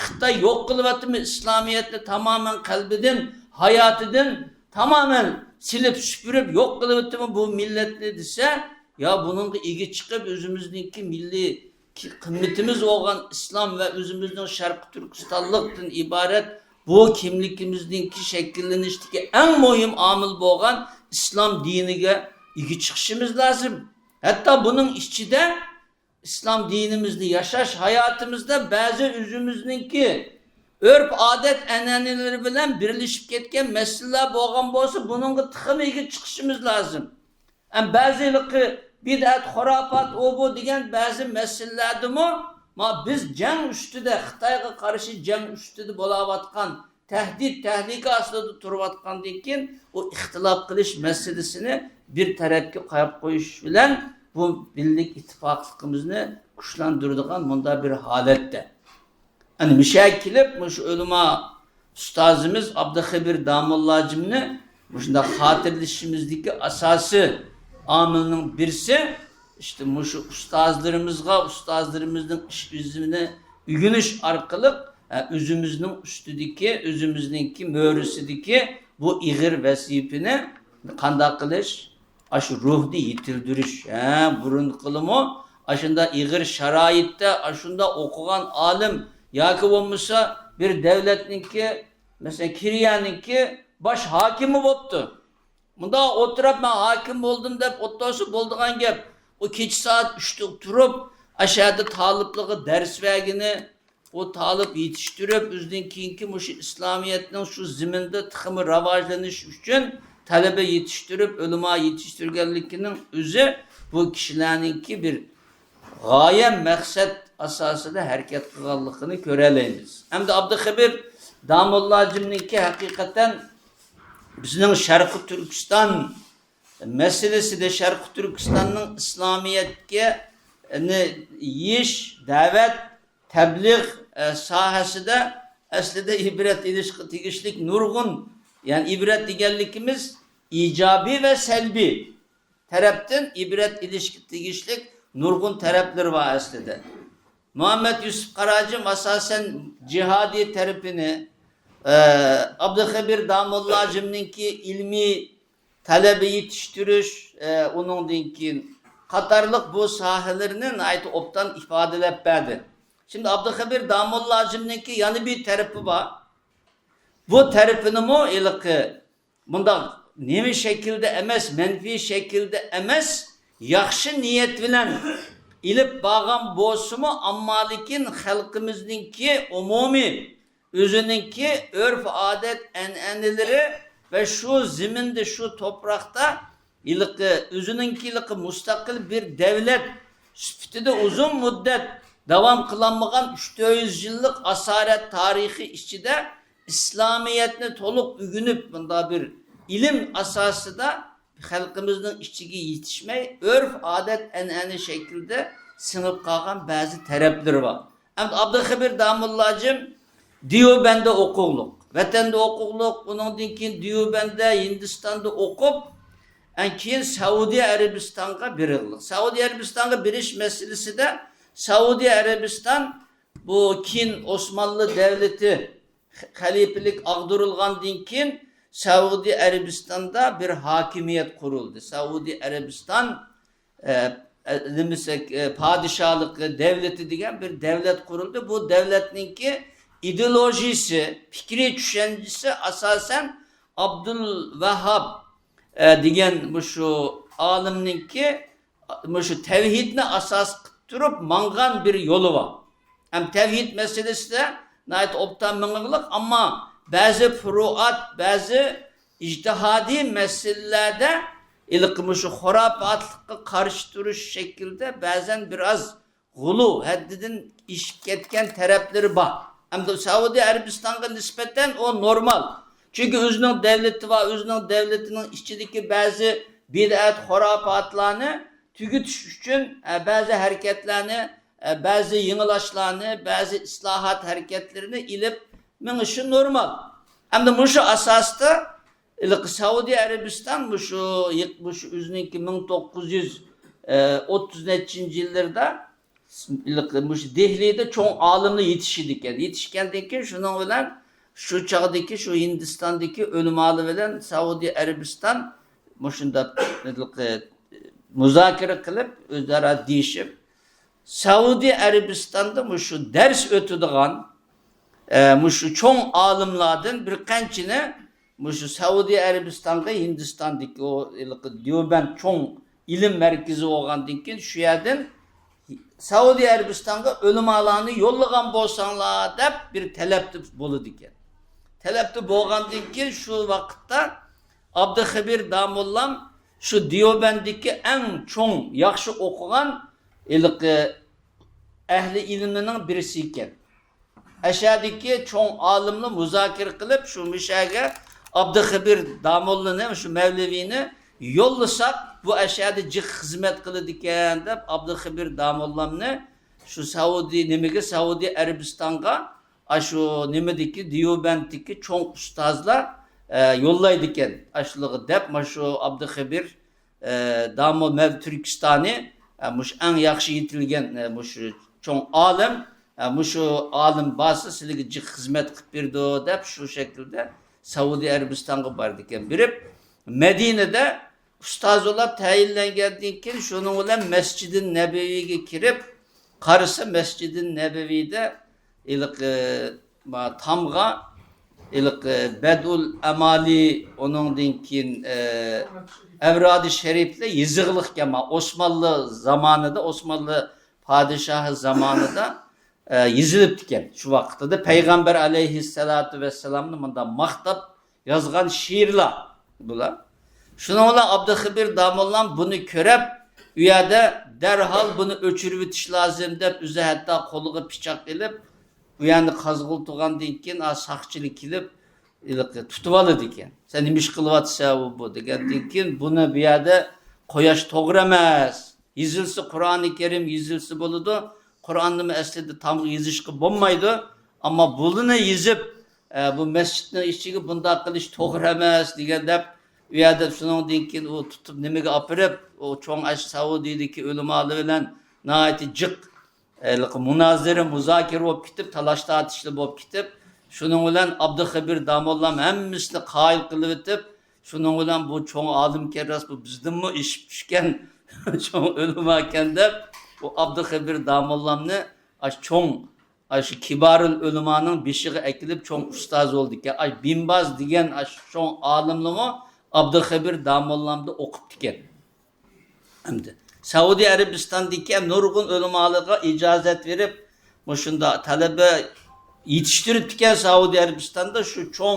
خىتاي يوق قىلىۋاتىمۇ، ئىسلامىيەتنى تامامەن قەلبىدىن، ھاياتىدىن تامامەن سېلىپ سۈپۈرۈپ يوق قىلىۋاتىمۇ بۇ مىللەتنى دېسە، يا بۇنىڭغا ئىگە چىقىپ، ئۆزىمىزنىڭكى مىللىي قىممىتىمىز بولغان ئىسلام ۋە ئۆزىمىزنىڭ شەرقىي تۈركىستانلىقتىن ئىبارەت بۇ كىملىكىمىزنىڭكى شەكىللىنىشتىكى ئەڭ مۇھىم ئامىل بولغان ئىسلام دىنىگە ئىگە چىقىشىمىز لازىم. ھەتتا بۇنىڭ ئىچىدە ئىسلام دىنىمىزنى ياشاش ھاياتىمىزدا بەزى ئۆزىمىزنىڭكى ئۆرپ-ئادەت ئەنئەنىلىرى بىلەن بىرلىشىپ كەتكەن مەسىلىلەر بولغان بولسا، بۇنىڭغا تېخىمۇ ئىگە چىقىشىمىز لازىم. ئەم، بەزى ھېلىقى بىدئەت، خۇراپات، ئۇ بۇ دېگەن بەزى مەسىلىلەردىمۇ، ما، بىز جەڭ ئۈستىدە، خىتايغا قارشى جەڭ ئۈستىدە بولاۋاتقان، تەھدىت، تەھلىكە ئاستىدا تۇرۇۋاتقاندىن كېيىن، ئۇ ئىختىلاپ قىلىش مەسىلىسىنى بىر تەرەپكە قويۇپ قويۇش بىلەن، بۇ بىرلىك ئىتتىپاقلىقىمىزنى كۈچلەندۈرىدىغان مۇنداق بىر ھالەتتە. ئەنە مۇشۇ يەرگە كېلىپ، مۇشۇ ئۆلىما ئۇستازىمىز ئابدۇخېبىر داموللاجىمنى مۇشۇنداق خاتىرىلىشىمىزدىكى ئاساسىي ئامىلنىڭ بىرسى، ئىشتە مۇشۇ ئۇستازلىرىمىزغا، ئۇستازلىرىمىزنىڭ ئىش ئىزىنى ئۆگىنىش ئارقىلىق، ئە، ئۆزىمىزنىڭ ئۈستىدىكى، ئۆزىمىزنىڭكى مۈرىسىدىكى بۇ ئېغىر ۋەزىپىنى قانداق قىلىش؟ ئاشۇ روھنى يېتىلدۈرۈش. ھە، بۇرۇنقىلىمۇ ئاشۇنداق ئېغىر شارائىتتا، ئاشۇنداق ئوقۇغان ئالىم ياكى بولمىسا بىر دەۋلەتنىڭكى، مەسىلەن، كېرىيەنىڭكى باش ھاكىمى بوپتۇ. مۇنداق ئولتۇرۇپ، مەن ھاكىم بولدۇم دەپ ئولتۇرسا بولىدىغان گەپ. ئۇ كېچە سائەت ئۈچتە تۇرۇپ، ئاشۇ يەردە تالىپلارغا دەرس بەرگىنى، ئۇ تالىپ يېتىشتۈرۈپ، ئۆزىدىن كېيىنكى مۇشۇ ئىسلامىيەتنىڭ شۇ زېمىندا تېخىمۇ راۋاجلىنىشى ئۈچۈن تەلىبە يېتىشتۈرۈپ، ئۆلىما يېتىشتۈرگەنلىكىنىڭ ئۆزى بۇ كىشىلەرنىڭكى بىر غايە، مەقسەت ئاساسىدا ھەرىكەت قىلغانلىقىنى كۆرەلەيمىز. ئەمدى ئابدۇخېبىر داموللاجىمنىڭكى ھەقىقەتەن بىزنىڭ شەرقىي تۈركىستان مەسىلىسىدە، شەرقىي تۈركىستاننىڭ ئىسلامىيەتكە يېيىش، دەۋەت، تەبلىغ، ئە، ساھەسىدە ئەسلىدە ئىبرەت ئېلىشقا تېگىشلىك نۇرغۇن، يەنى ئىبرەت دېگەنلىكىمىز ئىجابىي ۋە سەلبىي تەرەپتىن ئىبرەت ئېلىشقا تېگىشلىك نۇرغۇن تەرەپلىرى بار ئەسلىدە. مۇھەممەد يۈسۈپ قاراجىم ئاساسەن جىھادىي تەرىپىنى، ئە، ئابدۇخېبىر داموللاجىمنىڭكى ئىلمىي تەلەبە يېتىشتۈرۈش، ئە، ئۇنىڭدىن كېيىن قاتارلىق بۇ ساھەلىرىنى ناھايىتى ئوبدان ئىپادىلەپ بەردى. شىمدى ئابدۇخېبىر داموللاجىمنىڭكى يەنە بىر تەرىپى بار. بۇ تەرىپىنىمۇ ھېلىقى مۇنداق نېمە شەكىلدە ئەمەس، مەنپىي شەكىلدە ئەمەس، ياخشى نىيەت بىلەن ئېلىپ بارغان بولسىمۇ، ئەمما لېكىن خەلقىمىزنىڭكى ئومۇمىي ئۆزىنىڭكى ئۆرپ-ئادەت، ئەنئەنىلىرى ۋە شۇ زېمىندا، شۇ توپراقتا ھېلىقى ئۆزىنىڭكى ھېلىقى مۇستەقىل بىر دەۋلەت سۈپىتىدە ئۇزۇن مۇددەت داۋام قىلالمىغان ئۈچ تۆت يۈز يىللىق ئاسارەت تارىخى ئىچىدە ئىسلامىيەتنى تولۇق ئۆگىنىپ، بۇنداق بىر ئىلىم ئاساسىدا خەلقىمىزنىڭ ئىچىگە يېتىشمەي، ئۆرپ-ئادەت، ئەنئەنە شەكلىدە سىڭىپ قالغان بەزى تەرەپلىرى بار. ئەمدى ئابدۇخېبىر داموللاجىم دىيوبەندە ئوقۇغلۇق، ۋەتەندە ئوقۇغلۇق، ئۇنىڭدىن كېيىن دىيوبەندە، ھىندىستاندا ئوقۇپ، ئەن كېيىن سەئۇدى ئەرەبىستانغا بېرىغلىق. سەئۇدى ئەرەبىستانغا بېرىش مەسىلىسىدە، سەئۇدى ئەرەبىستان بۇ كېيىن ئوسمانلى دەۋلىتى خەلىپىلىك ئاغدۇرۇلغاندىن كېيىن، سەئۇدى ئەرەبىستاندا بىر ھاكىمىيەت قۇرۇلدى. سەئۇدى ئەرەبىستان، ئە، ئە، نېمىسى، ئە، پادىشاھلىقى دەۋلىتى دېگەن بىر دەۋلەت قۇرۇلدى. بۇ دەۋلەتنىڭكى ئىدېئولوگىيىسى، پىكرىي چۈشەنچىسى ئاساسەن ئابدۇل ۋەھھاب، ئە، دېگەن مۇشۇ ئالىمنىڭكى مۇشۇ تەۋھىدنى ئاساس قىلىپ تۇرۇپ ماڭغان بىر يولى بار. ھەم تەۋھىد مەسىلىسىدە ناھايىتى ئوبدان مېڭىغلىق، ئەمما بەزى پۇرۇئات، بەزى ئىجتىھادىي مەسىلىلەردە ھېلىقى مۇشۇ خۇراپاتلىققا قارشى تۇرۇش شەكلىدە بەزەن بىر ئاز غۇلۇ ھەددىدىن ئېشىپ كەتكەن تەرەپلىرى بار. ئەمدى سەئۇدى ئەرەبىستانغا نىسبەتەن ئۇ نورمال. چۈنكى ئۆزىنىڭ دەۋلىتى بار، ئۆزىنىڭ دەۋلىتىنىڭ ئىچىدىكى بەزى بىدئەت، خۇراپاتلارنى تۈگىتىش ئۈچۈن، ئە، بەزى ھەرىكەتلەرنى، ئە، بەزى يېڭىلاشلارنى، بەزى ئىسلاھات ھەرىكەتلىرىنى ئېلىپ مېڭىشى نورمال. ئەمدى مۇشۇ ئاساستا ھېلىقى سەئۇدى ئەرەبىستان مۇشۇ يېق-، مۇشۇ ئۆزىنىڭكى مىڭ توققۇز يۈز ئوتتۇز نەچچىنچى يىللىرىدا ھېلىقى مۇشۇ دېھلىدا چوڭ ئالىملار يېتىشىدىكەن. يېتىشكەندىن كېيىن شۇنىڭ بىلەن شۇ چاغدىكى شۇ ھىندىستاندىكى ئۆلىمالار بىلەن سەئۇدى ئەرەبىستان مۇشۇنداق ھېلىقى مۇزاكىرە قىلىپ، ئۆزئارا دېيىشىپ، سەئۇدى ئەرەبىستاندا مۇشۇ دەرس ئۆتىدىغان، ئە، مۇشۇ چوڭ ئالىملاردىن بىر قانچىنى مۇشۇ سەئۇدى ئەرەبىستانغا ھىندىستاندىكى ئۇ ھېلىقى دىيوبەند چوڭ ئىلىم مەركىزى بولغاندىن كېيىن شۇ يەردىن سەئۇدى ئەرەبىستانغا ئۆلىمالارنى يوللىغان بولساڭلار دەپ بىر تەلەپتە بولىدىكەن. تەلەپتە بولغاندىن كېيىن شۇ ۋاقىتتا ئابدۇخېبىر داموللام شۇ دىيوبەندىكى ئەڭ چوڭ، ياخشى ئوقۇغان ھېلىقى ئەھلى ئىلىمنىڭ بىرسى ئىكەن. ئەشەدىكى چوڭ ئالىملار مۇزاكىرە قىلىپ، شۇ مۇشەگە ئابدۇخېبىر داموللىنى، شۇ مەۋلىۋىنى يوللىساق، بۇ ئەشەدە جىق خىزمەت قىلىدىكەن، دەپ ئابدۇخېبىر داموللامنى شۇ سەئۇدى، نېمىگە، سەئۇدى ئەرەبىستانغا، ئاشۇ نېمىدىكى، دىيوبەندتىكى چوڭ ئۇستازلار، ئە، يوللايدىكەن، ئاشۇلارغا دەپ، مانا شۇ ئابدۇخېبىر ئە، دامو مەۋ تۈركىستانى، ئە، مۇشۇ ئەڭ ياخشى يېتىلگەن، ئە، مۇشۇ چوڭ ئالىم، ئە، مۇشۇ ئالىم بارسا سىلىگە جىق خىزمەت قىلىپ بېرىدۇ، دەپ شۇ شەكىلدە سەئۇدى ئەرەبىستانغا بارىدىكەن. بېرىپ، مەدىنىدە ئۇستاز بولاپ تەيىنلەنگەندىن كېيىن، شۇنىڭ بىلەن مەسجىدى نەبەۋىگە كىرىپ قارىسا، مەسجىدى نەبەۋىدە ھېلىقى، ما، تامغا ھېلىقى بەدئۇل ئەمالى، ئۇنىڭدىن كېيىن، ئە، ئەۋرادى شەرىپلەر يېزىقلىق ئىكەن، ما، ئوسمانلى زامانىدا، ئوسمانلى پادىشاھى زامانىدا، ئە، يېزىلىپتىكەن. شۇ ۋاقتىدا پەيغەمبەر ئەلەيھىسسالاتۇ ۋەسسالامنى مۇنداق ماختاپ يازغان شېئىرلار بۇلار. شۇنىڭ بىلەن ئابدۇخېبىر داموللام بۇنى كۆرۈپ، ئۇ يەردە دەرھال بۇنى ئۆچۈرۈۋېتىش لازىم دەپ، ئۆزى ھەتتا قولىغا پىچاق ئېلىپ، ئۇ يەرنى قازغۇلتۇغاندىن كېيىن، ئا، ساقچىلار كېلىپ، ھېلىقى تۇتۇۋالىدىكەن. سەن نېمە ئىش قىلىۋاتىسەن ئۇ بۇ دېگەندىن كېيىن، بۇنى بۇ يەردە قوياش توغرا ئەمەس. يېزىلسا، قۇرئانى كەرىم يېزىلسا بولىدۇ. قۇرئاننىمۇ ئەسلىدە تامغا يېزىشقا بولمايدۇ. ئەمما بۇلىنى يېزىپ، ئە، بۇ مەسچىتنىڭ ئىچىگە بۇنداق قىلىش توغرا ئەمەس دېگەن دەپ، ئۇ يەردە شۇنىڭدىن كېيىن ئۇ تۇتۇپ نېمىگە ئاپىرىپ، ئۇ چوڭ ئەش سەئۇدىدىكى ئۆلىمالار بىلەن ناھايىتى جىق ھېلىقى مۇنازىرە، مۇزاكىرە بولۇپ كېتىپ، تالاش تارتىشلار بولۇپ كېتىپ، شۇنىڭ بىلەن ئابدۇخېبىر داموللام ھەممىسىنى قايىل قىلىۋېتىپ، شۇنىڭ بىلەن بۇ چوڭ ئالىمكەن راست، بۇ بىزدىنمۇ ئېشىپ چۈشكەن چوڭ ئۆلىماكەن دەپ، بۇ ئابدۇخېبىر داموللامنى ئاشۇ چوڭ، ئاشۇ كىبارۇل ئۆلىمانىڭ بېشىغا ئەكېلىپ چوڭ ئۇستاز بولىدىكەن. ئاشۇ بىنباز دېگەن ئاشۇ چوڭ ئالىملىمۇ ئابدۇخېبىر داموللامدا ئوقۇپتىكەن. ئەمدى سەئۇدى ئەرەبىستاندىكى نۇرغۇن ئۆلىمالارغا ئىجازەت بېرىپ، مۇشۇنداق تەلەبە يېتىشتۈرۈپتىكەن سەئۇدى ئەرەبىستاندا. شۇ چوڭ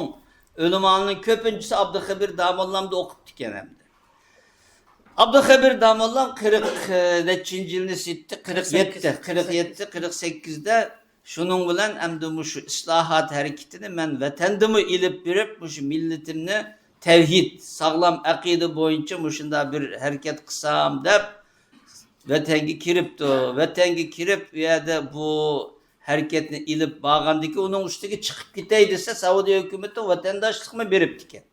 ئۆلىمالارنىڭ كۆپىنچىسى ئابدۇخېبىر داموللامدا ئوقۇپتىكەن ئەمدى. ئابدۇخېبىر داموللام قىرىق نەچچىنچى يىلنى سىتتى، قىرىق يەتتە، قىرىق يەتتە، قىرىق سەككىزدە شۇنىڭ بىلەن ئەمدى مۇشۇ ئىسلاھات ھەرىكىتىنى مەن ۋەتەندىمۇ ئېلىپ بېرىپ، مۇشۇ مىللىتىمنى تەۋھىد، ساغلام ئەقىدە بويىچە مۇشۇنداق بىر ھەرىكەت قىلسام دەپ ۋەتەنگە كىرىپتۇ. ۋەتەنگە كىرىپ، ئۇ يەردە بۇ ھەرىكەتنى ئېلىپ بارغاندىكىن، ئۇنىڭ ئۈستىگە چىقىپ كېتەي دېسە، سەئۇدى ھۆكۈمىتى ۋەتەنداشلىقمۇ بېرىپتىكەن.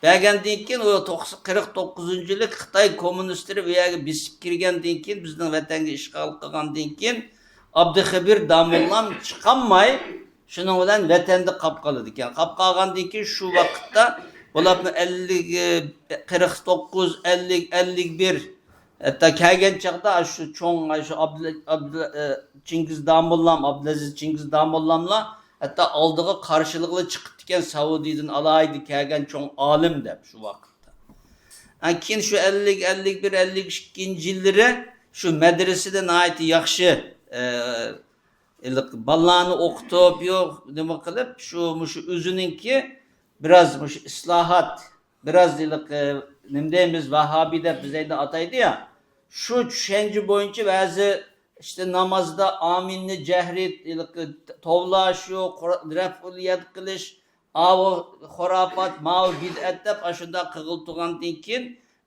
بەرگەندىن كېيىن، ئۇ توقسان، قىرىق توققۇزىنچى يىلى خىتاي كوممۇنىستلىرى بۇ يەرگە بېسىپ كىرگەندىن كېيىن، بىزنىڭ ۋەتەنگە ئىشغال قىلغاندىن كېيىن، ئابدۇخېبىر داموللام چىقالماي، شۇنىڭ بىلەن ۋەتەندە قاپ قالىدىكەن. قاپ قالغاندىن كېيىن، شۇ ۋاقىتتا بولۇپمۇ ئەللىك، قىرىق توققۇز، ئەللىك، ئەللىك بىر، ھەتتا كەلگەن چاغدا شۇ چوڭ، شۇ ئابدۇ-، ئابدۇ-، ئە، چىڭگىز داموللام، ئابدۇلئەزىز چىڭگىز داموللاملار ھەتتا ئالدىغا قارشىلىقلا چىقىپتىكەن، سەئۇدىدىن ئالاھىدە كەلگەن چوڭ ئالىم دەپ شۇ ۋاقىتتا. ئە، كېيىن شۇ ئەللىك، ئەللىك بىر، ئەللىك ئىككىنچى يىللىرى شۇ مەدرىسىدە ناھايىتى ياخشى، ئە، ھېلىقى بالىلارنى ئوقۇتۇپ، يوق، نېمە قىلىپ، شۇ، مۇشۇ ئۆزىنىڭكى بىراز مۇشۇ ئىسلاھات، بىراز ھېلىقى، نېمە دەيمىز، ۋاھابىي دەپ بىز ئەينى ئاتايدۇ يا، شۇ چۈشەنچە بويىچە بەزى ئىشتە نامازدا ئامىننى جەھرىي ھېلىقى توۋلاش، يوق، رەفئۇل يەد قىلىش، ئاۋۇ خۇراپات، ماۋۇ بىدئەت دەپ ئاشۇنداق قىغىلتىغاندىن كېيىن،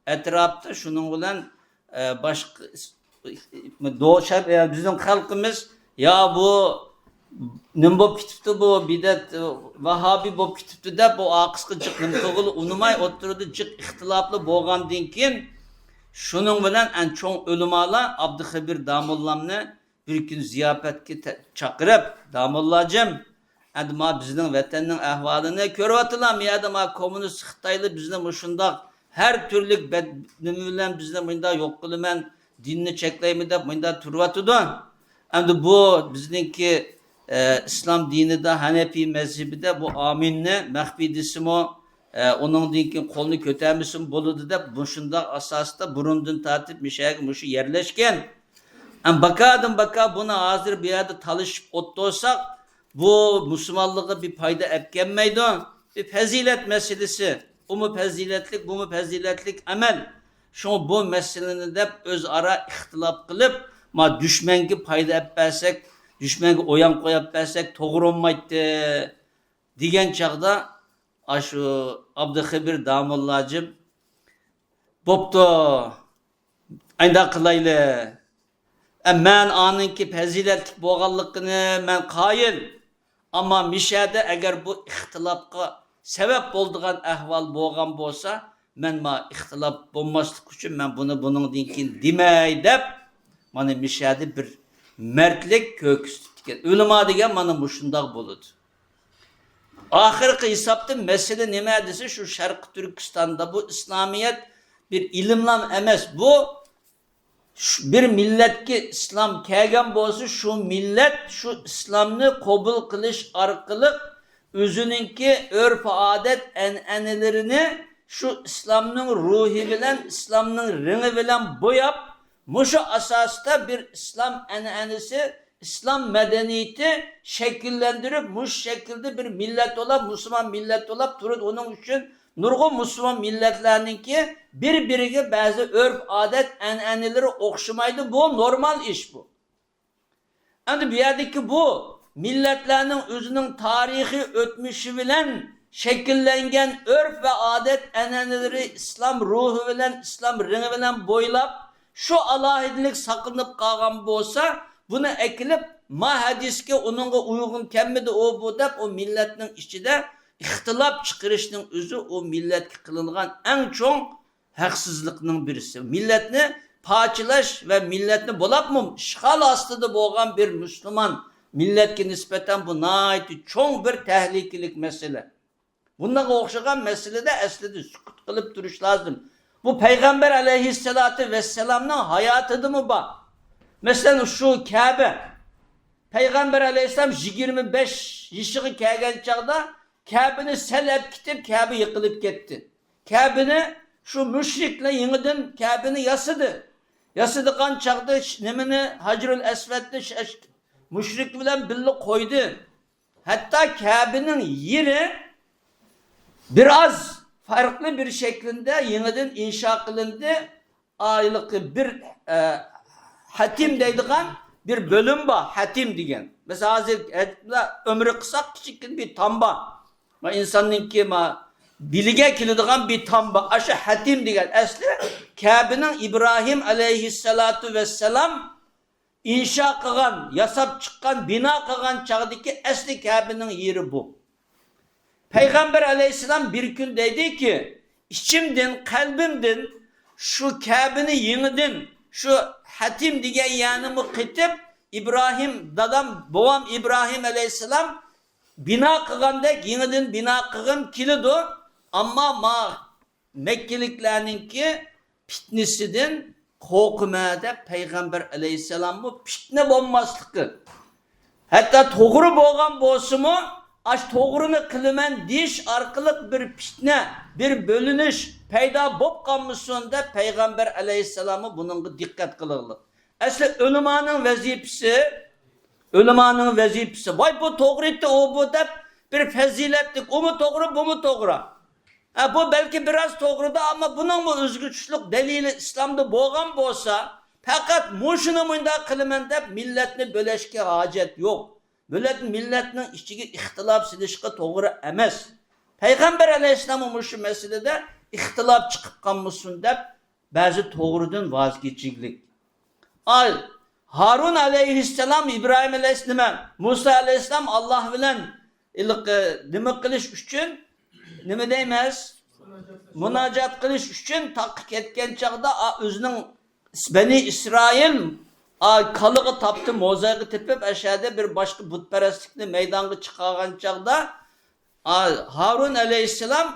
ئەتراپتا شۇنىڭ بىلەن، ئە، باشقا، دو-، شەر-، ئە، بىزنىڭ خەلقىمىز، يا بۇ نېمە بولۇپ كېتىپتۇ، بۇ بىدئەت، ۋاھابىي بولۇپ كېتىپتۇ دەپ، بۇ ئارقىسىغا جىق نېمە قىلغىلى ئۇنىماي، ئوتتۇرىدا جىق ئىختىلاپلا بولغاندىن كېيىن، شۇنىڭ بىلەن ئەڭ چوڭ ئۆلىمالار ئابدۇخېبىر داموللامنى بىر كۈن زىياپەتكە تە-، چاقىرىپ، داموللاجىم، ئەمدى ما بىزنىڭ ۋەتەننىڭ ئەھۋالىنى كۆرۈۋاتىلا، ما يەردە ما كوممۇنىست خىتايلار بىزنى مۇشۇنداق ھەر تۈرلۈك بەد-، نېمە بىلەن بىزنى مۇنداق يوق قىلىمەن، دىننى چەكلەيمەن دەپ مۇنداق تۇرۇۋاتىدۇ. ئەمدى بۇ بىزنىڭكى، ئە، ئىسلام دىنىدا، ھەنەپىي مەزھىپىدە بۇ ئامىننى مەخپىي دېسىمۇ، ئە، ئۇنىڭدىن كېيىن قولنى كۆتەرمىسىمۇ بولىدۇ دەپ، مۇشۇنداق ئاساستا بۇرۇندىن تارتىپ مۇشۇ يەرگە مۇشۇ يەرلەشكەن. ئەم، باكادىن باكا بۇنى ھازىر بۇ يەردە تالىشىپ ئولتۇرساق، بۇ مۇسۇلمانلىققا بىر پايدا ئەپ كەلمەيدۇ. بىر پەزىلەت مەسىلىسى. ئۇمۇ پەزىلەتلىك، بۇمۇ پەزىلەتلىك ئەمەل. شۇڭا بۇ مەسىلىنى دەپ ئۆزئارا ئىختىلاپ قىلىپ، ما دۈشمەنگە پايدا ئەپ بەرسەك، دۈشمەنگە ئويۇن قويۇپ بەرسەك توغرا بولمايتتى، دېگەن چاغدا، ئاشۇ ئابدۇخېبىر داموللاجىم، بوپتۇ، ئاينداق قىلايلى. ئە، مەن ئانىڭكى پەزىلەتلىك بولغانلىقىنى مەن قايىل. ئەمما مىشەدە ئەگەر بۇ ئىختىلاپقا سەۋەب بولىدىغان ئەھۋال بولغان بولسا، مەن ما ئىختىلاپ بولماسلىق ئۈچۈن مەن بۇنى بۇنىڭدىن كېيىن دېمەي دەپ، مانا مىشەدە بىر مەردلىك كۆرسىتىپتىكەن. ئۆلىما دېگەن مانا مۇشۇنداق بولىدۇ. ئاخىرقى ھېسابتا مەسىلە نېمە دېسە، شۇ شەرقىي تۈركىستاندا بۇ ئىسلامىيەت بىر ئىلىملام ئەمەس. بۇ ش-، بىر مىللەتكە ئىسلام كەلگەن بولسا، شۇ مىللەت شۇ ئىسلامنى قوبۇل قىلىش ئارقىلىق ئۆزىنىڭكى ئۆرپ-ئادەت، ئەنئەنىلىرىنى شۇ ئىسلامنىڭ روھى بىلەن، ئىسلامنىڭ رېڭى بىلەن بوياپ، مۇشۇ ئاساستا بىر ئىسلام ئەنئەنىسى، ئىسلام مەدەنىيىتى شەكىللەندۈرۈپ، مۇشۇ شەكىلدە بىر مىللەت بولاپ، مۇسۇلمان مىللەت بولاپ تۇرىدۇ. ئۇنىڭ ئۈچۈن نۇرغۇن مۇسۇلمان مىللەتلەرنىڭكى بىر-بىرىگە بەزى ئۆرپ-ئادەت، ئەنئەنىلىرى ئوخشىمايدۇ. بۇ نورمال ئىش بۇ. ئەمدى بۇ يەردىكى بۇ مىللەتلەرنىڭ ئۆزىنىڭ تارىخىي ئۆتمۈشى بىلەن شەكىللەنگەن ئۆرپ ۋە ئادەت ئەنئەنىلىرى ئىسلام روھى بىلەن، ئىسلام رېڭى بىلەن بويلاپ، شۇ ئالاھىدىلىك ساقلىنىپ قالغان بولسا، بۇنى ئەكېلىپ، ما ھەدىسكە ئۇنىڭغا ئۇيغۇن كەلمىدى ئۇ بۇ دەپ، ئۇ مىللەتنىڭ ئىچىدە ئىختىلاپ چىقىرىشنىڭ ئۆزى ئۇ مىللەتكە قىلىنغان ئەڭ چوڭ ھەقسىزلىقنىڭ بىرسى. مىللەتنى پارچىلاش ۋە مىللەتنى بولۇپمۇ ئىشغال ئاستىدا بولغان بىر مۇسۇلمان مىللەتكە نىسبەتەن بۇ ناھايىتى چوڭ بىر تەھلىكىلىك مەسىلە. بۇنىڭغا ئوخشىغان مەسىلىدە ئەسلىدە سۈكۈت قىلىپ تۇرۇش لازىم. بۇ پەيغەمبەر ئەلەيھىسسالاتۇ ۋەسسالامنىڭ ھاياتىدىمۇ بار. مەسىلەن، شۇ كەبە. پەيغەمبەر ئەلەيھىسسالام يىگىرمە بەش يېشىغا كەلگەن چاغدا كەبىنى سەل ئەپ كېتىپ، كەبە يىقىلىپ كەتتى. كەبىنى شۇ مۇشرىكلار يېڭىدىن كەبىنى ياسىدى. ياسىدىغان چاغدا ش-، نېمىنى، ھەجرۇل ئەسۋەدنى ش-، ش-، مۇشرىك بىلەن بىللە قويدى. ھەتتا كەبىنىڭ يېرى بىراز پەرقلىق بىر شەكىلدە يېڭىدىن ئىنشا قىلىندى. ئايلىقى بىر، ئە، ھەتىم دەيدىغان بىر بۆلۈم بار، ھەتىم دېگەن. مەسىلەن، ھازىر ئۆمرە قىلساق، كىچىككىنە بىر تامبا. ما ئىنساننىڭكى، ما، بېلىگە كېلىدىغان بىر تامبا. ئاشۇ ھەتىم دېگەن ئەسلى كەبىنىڭ ئىبراھىم ئەلەيھىسسالاتۇ ۋەسسالام ئىنشا قىلغان، ياساپ چىققان، بىنا قىلغان چاغدىكى ئەسلى كەبىنىڭ يېرى بۇ. پەيغەمبەر ئەلەيھىسسالام بىر كۈن دەيدىكى، ئىچىمدىن، قەلبىمدىن شۇ كەبىنى يېڭىدىن، شۇ ھەتىم دېگەن يەرنىمۇ قېتىپ، ئىبراھىم، دادام، بوۋام ئىبراھىم ئەلەيھىسسالام بىنا قىلغاندەك يېڭىدىن بىنا قىلغۇم كېلىدۇ. ئەمما ما مەككىلىكلەرنىڭكى پىتنىسىدىن قورقىمەن دەپ، پەيغەمبەر ئەلەيھىسسالاممۇ پىتنە بولماسلىقى، ھەتتا توغرا بولغان بولسىمۇ، ئاش توغرىنى قىلىمەن دېيىش ئارقىلىق بىر پىتنە، بىر بۆلۈنۈش پەيدا بولۇپ قالمىسۇن دەپ، پەيغەمبەر ئەلەيھىسسالاممۇ بۇنىڭغا دىققەت قىلغانلىق. ئەسلى ئۆلىمانىڭ ۋەزىپىسى، ئۆلىمانىڭ ۋەزىپىسى، ۋاي، بۇ توغرا ئېيتتى، ئۇ بۇ دەپ، بىر پەزىلەتلىك، ئۇمۇ توغرا، بۇمۇ توغرا. ھە، بۇ بەلكى بىراز توغرىدا، ئەمما بۇنىڭمۇ ئۆزىگە چۈشلۈك دەلىلى ئىسلامدا بولغان بولسا، پەقەت مۇشۇنى مۇنداق قىلىمەن دەپ مىللەتنى بۆلەشكە ھاجەت يوق. مىللەت، مىللەتنىڭ ئىچىگە ئىختىلاپ سېلىشقا توغرا ئەمەس. پەيغەمبەر ئەلەيھىسسالاممۇ مۇشۇ مەسىلىدە ئىختىلاپ چىقىپ قالمىسۇن دەپ، بەزى توغرىدىن ۋاز كېچىگلىك. ئاي، ھارۇن ئەلەيھىسسالام، ئىبراھىم ئەلەيھىسسالام، مۇسا ئەلەيھىسسالام ئاللاھ بىلەن ھېلىقى نېمە قىلىش ئۈچۈن، نېمە دەيمىز؟ مۇناجات قىلىش ئۈچۈن تاغقا كەتكەن چاغدا، ئا، ئۆزىنىڭ بەنى ئىسرائىل، ئا، كالىغا تاپتى، موزايغا تېپىپ، ئەشەدە بىر باشقا بۇتپەرەسلىكنى مەيدانغا چىقارغان چاغدا، ئا، ھارۇن ئەلەيھىسسالام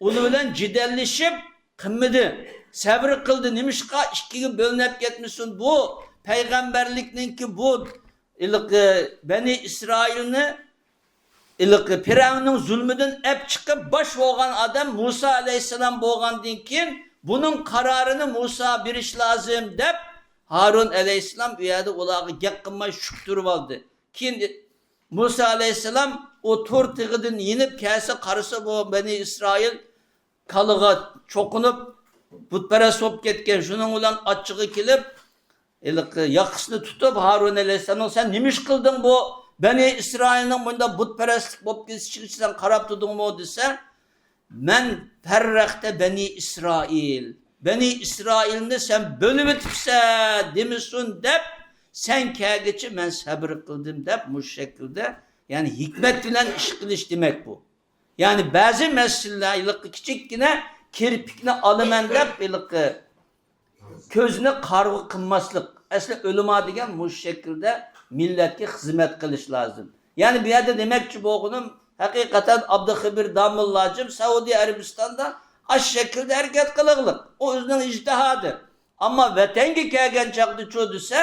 ئۇنى بىلەن جېدەللىشىپ قىلمىدى. سەۋر قىلدى. نېمىشقا ئىككىگە بۆلۈنۈپ كەتمىسۇن؟ بۇ پەيغەمبەرلىكنىڭكى بۇ ھېلىقى بەنى ئىسرائىلنى ھېلىقى پىرئەۋننىڭ زۇلمىدىن ئەپ چىقىپ باش بولغان ئادەم مۇسا ئەلەيھىسسالام بولغاندىن كېيىن، بۇنىڭ قارارىنى مۇسا بېرىش لازىم دەپ، ھارۇن ئەلەيھىسسالام ئۇ يەردە ئۇلارغا گەپ قىلماي شۈك تۇرۇۋالدى. كېيىن مۇسا ئەلەيھىسسالام ئۇ تۇر تېغىدىن يېنىپ كەلسە، قارىسا، بۇ بەنى ئىسرائىل كالىغا چوقۇنۇپ، بۇتپەرەس بولۇپ كەتكەن. شۇنىڭ بىلەن ئاچچىقى كېلىپ، ھېلىقى ياقىسىنى تۇتۇپ، ھارۇن ئەلەيھىسسالامنىڭ، «سەن نېمە ئىش قىلدىڭ بۇ بەنى ئىسرائىلنىڭ مۇنداق بۇتپەرەسلىك بولۇپ كېتىشىگە سەن قاراپ تۇردۇڭمۇ؟» دېسە، «مەن پەررەختە بەنى ئىسرائىل، بەنى ئىسرائىلنى سەن بۆلۈۋېتىپسەن دېمىسۇن دەپ، سەن كەلگۈچە مەن سەبر قىلدىم» دەپ، مۇشۇ شەكىلدە، يەنى ھېكمەت بىلەن ئىش قىلىش دېمەك بۇ. يەنى بەزى مەسىلىلەر ھېلىقى كىچىككىنە كىرپىكنى ئالىمەن دەپ ھېلىقى كۆزنى قارىغۇ قىلماسلىق. ئەسلى ئۆلىما دېگەن مۇشۇ شەكىلدە مىللەتكە خىزمەت قىلىش لازىم. يەنى بۇ يەردە دېمەكچى بولغىنىم، ھەقىقەتەن ئابدۇخېبىر داموللاجىم سەئۇدى ئەرەبىستاندا ئاشۇ شەكىلدە ھەرىكەت قىلىغلىق. ئۇ ئۆزىنىڭ ئىجتىھادى. ئەمما ۋەتەنگە كەلگەن چاغدىچۇ دېسە،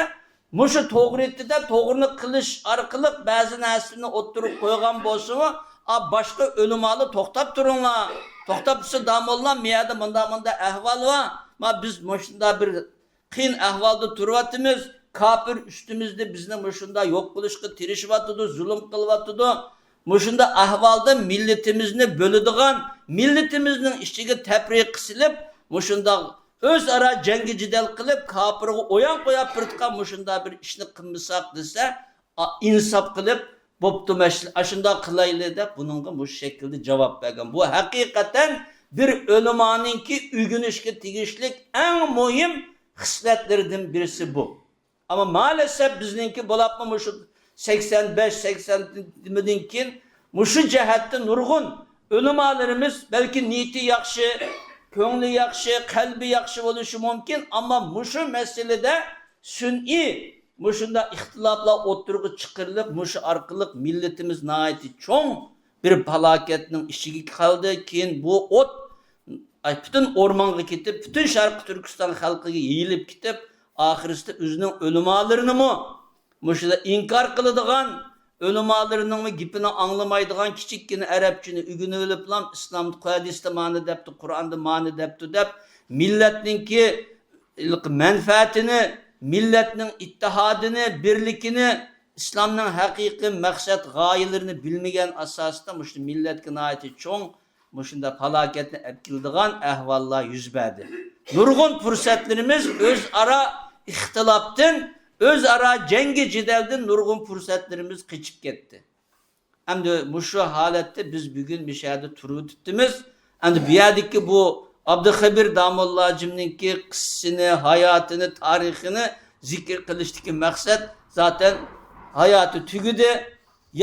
مۇشۇ توغرا ئېيتتى دەپ، توغرىنى قىلىش ئارقىلىق بەزى نەرسىلەرنى ئوتتۇرىغا قويغان بولسىمۇ، ئا، باشقا ئۆلىمالار توختاپ تۇرۇڭلار، توختاپ تۇرسا، داموللا، مۇ يەردە مۇنداق، مۇنداق ئەھۋال بار، ما، بىز مۇشۇنداق بىر قىيىن ئەھۋالدا تۇرۇۋاتىمىز، كاپىر ئۈستىمىزدە بىزنى مۇشۇنداق يوق قىلىشقا تىرىشىۋاتىدۇ، زۇلۇم قىلىۋاتىدۇ، مۇشۇنداق ئەھۋالدا مىللىتىمىزنى بۆلىدىغان، مىللىتىمىزنىڭ ئىچىگە تەپرىقە سېلىپ، مۇشۇنداق ئۆزئارا جەڭگى جېدەل قىلىپ، كاپىرغا ئويۇن قويۇپ تۇرۇۋاتقان مۇشۇنداق بىر ئىشنى قىلمىساق دېسە، ئا، ئىنساپ قىلىپ، بوپتۇ، مەشلە-، ئاشۇنداق قىلايلى دەپ، بۇنىڭغا مۇشۇ شەكىلدە جاۋاب بەرگەن. بۇ ھەقىقەتەن بىر ئۆلىمانىڭكى ئۆگىنىشكە تېگىشلىك ئەڭ مۇھىم خىسلەتلىرىدىن بىرسى بۇ. ئەمما مائەلەسەپ بىزنىڭكى بولۇپمۇ مۇشۇ سەكسەن بەش، سەكسەن نېمىدىن كېيىن مۇشۇ جەھەتتە نۇرغۇن ئۆلىمالىرىمىز بەلكى نىيىتى ياخشى، كۆڭلى ياخشى، قەلبى ياخشى بولۇشى مۇمكىن، ئەمما مۇشۇ مەسىلىدە سۈنئىي مۇشۇنداق ئىختىلاپلار ئوتتۇرىغا چىقىرىلىپ، مۇشۇ ئارقىلىق مىللىتىمىز ناھايىتى چوڭ بىر پالاكەتنىڭ ئىچىگە قالدى. كېيىن بۇ ئوت، ئاي، پۈتۈن ئورمانغا كېتىپ، پۈتۈن شەرقىي تۈركىستان خەلقىگە يېيىلىپ كېتىپ، ئاخىرسىدا ئۆزىنىڭ ئۆلىمالىرىنىمۇ مۇشۇنداق ئىنكار قىلىدىغان، ئۆلىمالىرىنىڭمۇ گېپىنى ئاڭلىمايدىغان، كىچىككىنە ئەرەبچىنى ئۆگىنىۋېلىپلا، ئىسلامدا، ھەدىستە مانا دەپتۇ، قۇرئاندا مانا دەپتۇ دەپ، مىللەتنىڭكى مەنپەئەتىنى، مىللەتنىڭ ئىتتىھادىنى، بىرلىكىنى، ئىسلامنىڭ ھەقىقىي مەقسەت غايىلىرىنى بىلمىگەن ئاساستا مۇشۇ مىللەتكە ناھايىتى چوڭ مۇشۇنداق پالاكەتنى ئەپ كېلىدىغان ئەھۋاللار يۈز بەردى. نۇرغۇن پۇرسەتلىرىمىز ئۆزئارا ئىختىلاپتىن، ئۆزئارا جەڭگى جېدەلدىن نۇرغۇن پۇرسەتلىرىمىز قېچىپ كەتتى. ئەمدى مۇشۇ ھالەتتە بىز بۈگۈن مۇشۇ يەردە تۇرۇۋېتىپتىمىز. ئەمدى بۇ يەردىكى بۇ ئابدۇخېبىر داموللاجىمنىڭكى قىسسىسىنى، ھاياتىنى، تارىخىنى زىكىر قىلىشتىكى مەقسەت زاتەن ھاياتى تۈگىدى.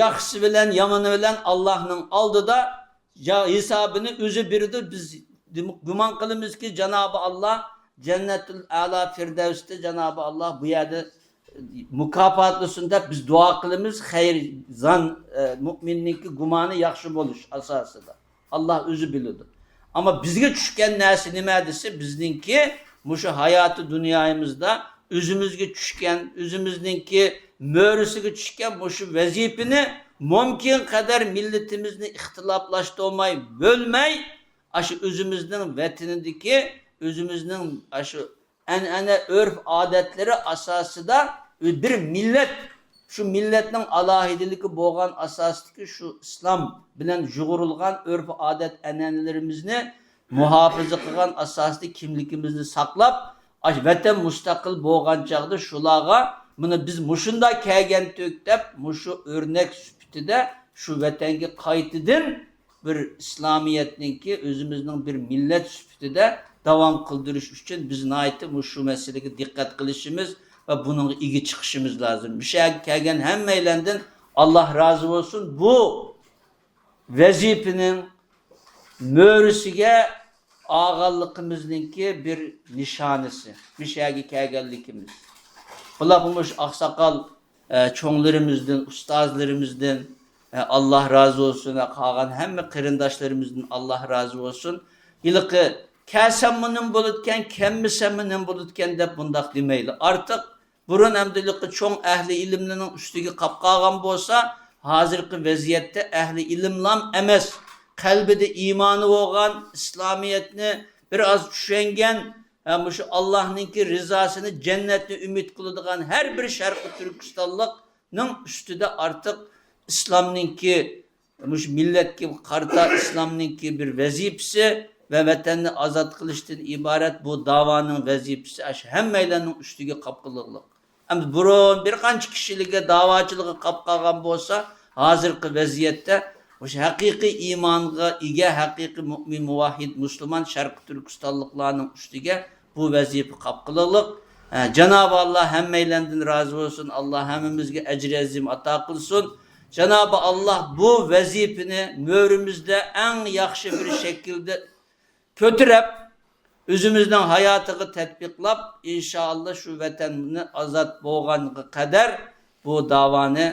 ياخشىسى بىلەن يامىنى بىلەن ئاللاھنىڭ ئالدىدا جا-، ھېسابىنى ئۆزى بېرىدۇ. بىز دېم-، گۇمان قىلىمىزكى، جانابى ئاللا جەننەتۇل ئەلا فىردەۋستە جانابى ئاللا بۇ يەردە مۇكاپاتلىسۇن دەپ بىز دۇئا قىلىمىز. خەير زان، ئە، مۇئمىننىڭكى گۇمانى ياخشى بولۇش ئاساسىدا. ئاللا ئۆزى بىلىدۇ. ئەمما بىزگە چۈشكەن نەرسە نېمە دېسە، بىزنىڭكى مۇشۇ ھاياتى دۇنيايىمىزدا ئۆزىمىزگە چۈشكەن، ئۆزىمىزنىڭكى مۈرىسىگە چۈشكەن مۇشۇ ۋەزىپىنى مۇمكىن قەدەر مىللىتىمىزنى ئىختىلاپلاشتۇرماي، بۆلمەي، ئاشۇ ئۆزىمىزنىڭ ۋەتىنىدىكى، ئۆزىمىزنىڭ ئاشۇ ئەنئەنە، ئۆرپ-ئادەتلىرى ئاساسىدا بىر مىللەت، شۇ مىللەتنىڭ ئالاھىدىلىكى بولغان ئاساستىكى شۇ ئىسلام بىلەن يۇغۇرۇلغان ئۆرپ-ئادەت ئەنئەنىلىرىمىزنى مۇھاپىزە قىلغان ئاساستا كىملىكىمىزنى ساقلاپ، ئاش-، ۋەتەن مۇستەقىل بولغان چاغدا شۇلارغا، مانا، بىز مۇشۇنداق كەلگەنتۇق دەپ، مۇشۇ ئۆرنەك سۈپىتىدە شۇ ۋەتەنگە قايتىدىن بىر ئىسلامىيەتنىڭكى، ئۆزىمىزنىڭ بىر مىللەت سۈپىتىدە داۋام قىلدۇرۇش ئۈچۈن بىز ناھايىتى مۇشۇ مەسىلىگە دىققەت قىلىشىمىز ۋە بۇنىڭغا ئىگە چىقىشىمىز لازىم. مۇشۇ يەرگە كەلگەن ھەممەيلەندىن ئاللاھ رازى بولسۇن. بۇ ۋەزىپىنىڭ مۈرىسىگە ئالغانلىقىمىزنىڭكى بىر نىشانىسى، مۇشۇ يەرگە كەلگەنلىكىمىز. بۇلار مۇشۇ ئاقساقال، ئە، چوڭلىرىمىزدىن، ئۇستازلىرىمىزدىن، ئە، ئاللاھ رازى بولسۇن ۋە قالغان ھەممە قېرىنداشلىرىمىزدىن ئاللاھ رازى بولسۇن. ھېلىقى كەلسەممۇ نېمە بولىدىكەن، كەلمىسەممۇ نېمە بولىدىكەن دەپ بۇنداق دېمەيلى. ئارتۇق بۇرۇن ئەمدىلىكى چوڭ ئەھلى ئىلىملىرىنىڭ ئۈستىگە قاپ قالغان بولسا، ھازىرقى ۋەزىيەتتە ئەھلى ئىلىملام ئەمەس، قەلبىدە ئىمانى بولغان، ئىسلامىيەتنى بىر ئاز چۈشەنگەن، ھە، مۇشۇ ئاللاھنىڭكى رىزاسىنى، جەننەتنى ئۈمىد قىلىدىغان ھەر بىر شەرقىي تۈركىستانلىقنىڭ ئۈستىدە ئارتۇق ئىسلامنىڭكى مۇشۇ مىللەتكە قارىتا ئىسلامنىڭكى بىر ۋەزىپىسى ۋە ۋەتەننى ئازاد قىلىشتىن ئىبارەت بۇ داۋانىڭ ۋەزىپىسى ئاشۇ ھەممەيلەننىڭ ئۈستىگە قاپ قىلىنلىق. ئەمدى بۇرۇن بىر قانچە كىشىلىككە داۋاچىلىقى قاپ قالغان بولسا، ھازىرقى ۋەزىيەتتە مۇشۇ ھەقىقىي ئىمانغا ئىگە، ھەقىقىي مۇئمىن، مۇۋەھھىد، مۇسۇلمان شەرقىي تۈركىستانلىقلارنىڭ ئۈستىگە بۇ ۋەزىپە قاپقىلىقلىق. ئە، جانابى ئاللا ھەممەيلەندىن رازى بولسۇن. ئاللا ھەممىمىزگە ئەجرى ئەزىم ئاتا قىلسۇن. جانابى ئاللا بۇ ۋەزىپىنى مۈرىمىزدە ئەڭ ياخشى بىر شەكىلدە كۆتۈرەپ، ئۆزىمىزنىڭ ھاياتىغا تەتبىقلاپ، ئىنشائاللا شۇ ۋەتەننى ئازاد بولغانغا قەدەر بۇ داۋانى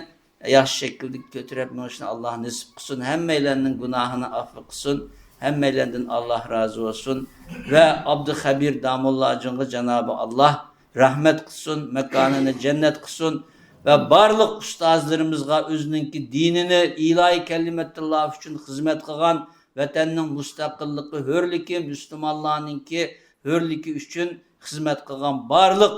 ياخشى شەكىلدە كۆتۈرۈپ مېڭىشنى ئاللا نېسىپ قىلسۇن. ھەممەيلەننىڭ گۇناھىنى ئەفۇ قىلسۇن. ھەممەيلەندىن ئاللا رازى بولسۇن. ۋە ئابدۇخەبىر داموللاجىنغا جانابى ئاللا رەھمەت قىلسۇن، ماكانىنى جەننەت قىلسۇن. ۋە بارلىق ئۇستازلىرىمىزغا، ئۆزىنىڭكى دىنىنى، ئىلاھىي كەلىمەتۇللا ئۈچۈن خىزمەت قىلغان، ۋەتەننىڭ مۇستەقىللىقى، ھۆرلۈكى، مۇسۇلمانلارنىڭكى ھۆرلۈكى ئۈچۈن خىزمەت قىلغان بارلىق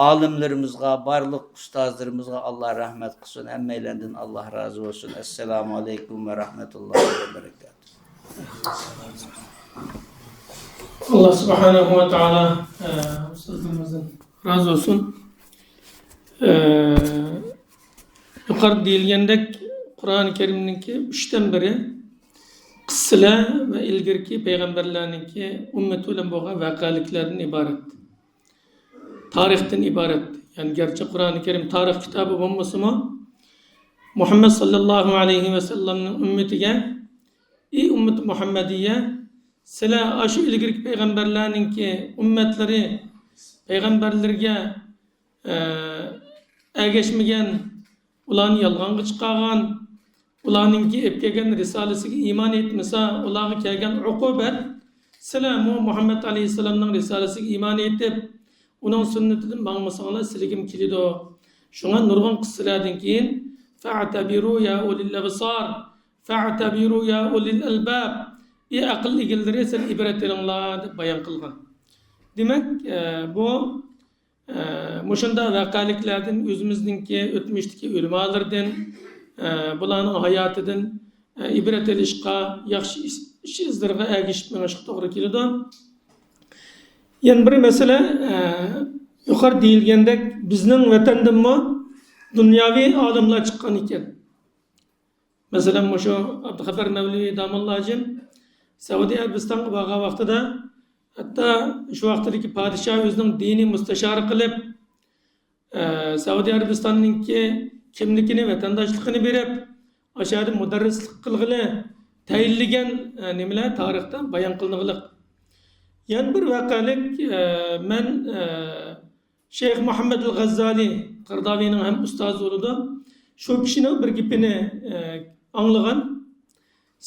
ئالىملىرىمىزغا، بارلىق ئۇستازلىرىمىزغا ئاللا رەھمەت قىلسۇن، ھەممەيلەندىن ئاللا رازى بولسۇن. ئەسسالامۇ ئەلەيكۇم ۋە رەھمەتۇللاھى ۋە بەرىكاتۇھ. ئاللا سۇبھانەھۇ ۋە تائالا، ئە، ئۇستازلىرىمىزدىن رازى بولسۇن. ئە، يۇقىرىدا دېيىلگەندەك، قۇرئانى كەرىمنىڭكى ئۈچتىن بىرى قىسسىلەر ۋە ئىلگىرىكى پەيغەمبەرلەرنىڭكى ئۈممىتى بىلەن بولغان ۋەقەلىكلەردىن ئىبارەت. تارىختىن ئىبارەت. يەنى گەرچە قۇرئانى كەرىم تارىخ كىتابى بولمىسىمۇ، مۇھەممەد ساللاللاھۇ ئەلەيھى ۋەسەللەمنىڭ ئۈممىتىگە، ئى ئۈممىتى مۇھەممەدىيە، سىلەر ئاشۇ ئىلگىرىكى پەيغەمبەرلەرنىڭكى ئۈممەتلىرى پەيغەمبەرلىرىگە، ئە، ئەگەشمىگەن، ئۇلارنى يالغانغا چىقارغان، ئۇلارنىڭكى ئېلىپ كەلگەن رىسالىسىگە ئىمان ئېيتمىسا، ئۇلارغا كەلگەن ئوقۇبەت، سىلەرمۇ مۇھەممەد ئەلەيھىسسالامنىڭ رىسالىسىگە ئىمان ئېيتىپ، ئۇنىڭ سۈننىتىدىن ماڭمىساڭلار، سىلىگىمۇ كېلىدۇ. شۇڭا نۇرغۇن قىسسىلەردىن كېيىن، فەئتەبىرۇ يا ئۇلىل ئەبسار، فەئتەبىرۇ يا ئۇلىل ئەلباب، ئى ئەقىل ئىگىلىرى، سىلەر ئىبرەت ئېلىڭلار، دەپ بايان قىلغان. دېمەك، ئە، بۇ ئە، مۇشۇنداق ۋەقەلىكلەردىن ئۆزىمىزنىڭكى ئۆتمۈشتىكى ئۆلىمالىرىدىن، ئە، بۇلارنىڭ ھاياتىدىن، ئە، ئىبرەت ئېلىشقا، ياخشى ئىش، ئىش ئىزلىرىغا ئەگىشىپ مېڭىشقا توغرا كېلىدۇ. يەنە بىر مەسىلە، ئە، يۇقىرىدا دېيىلگەندەك، بىزنىڭ ۋەتەندىنمۇ دۇنياۋى ئالىملار چىققان ئىكەن. مەسىلەن، مۇشۇ ئابدۇخەبەر مەۋلىۋى داموللاجىم سەئۇدى ئەرەبىستانغا بارغان ۋاقتىدا، ھەتتا شۇ ۋاقتىدىكى پادىشاھ ئۆزىنىڭ دىنىي مۇستەشارى قىلىپ، ئە، سەئۇدى ئەرەبىستاننىڭكى كىملىكىنى، ۋەتەنداشلىقىنى بېرىپ، ئاشۇ يەردە مۇدەررىسلىك قىلغىلى تەيىنلىگەن، ئە، نېمىلەر تارىختا بايان قىلىنغلىق. يەنە بىر ۋەقەلىك، ئە، مەن، ئە، شەيخ مۇھەممەدۇل غەززالى قەرداۋىنىڭ ھەم ئۇستازى بولىدۇ. شۇ كىشىنىڭ بىر گېپىنى، ئە، ئاڭلىغان.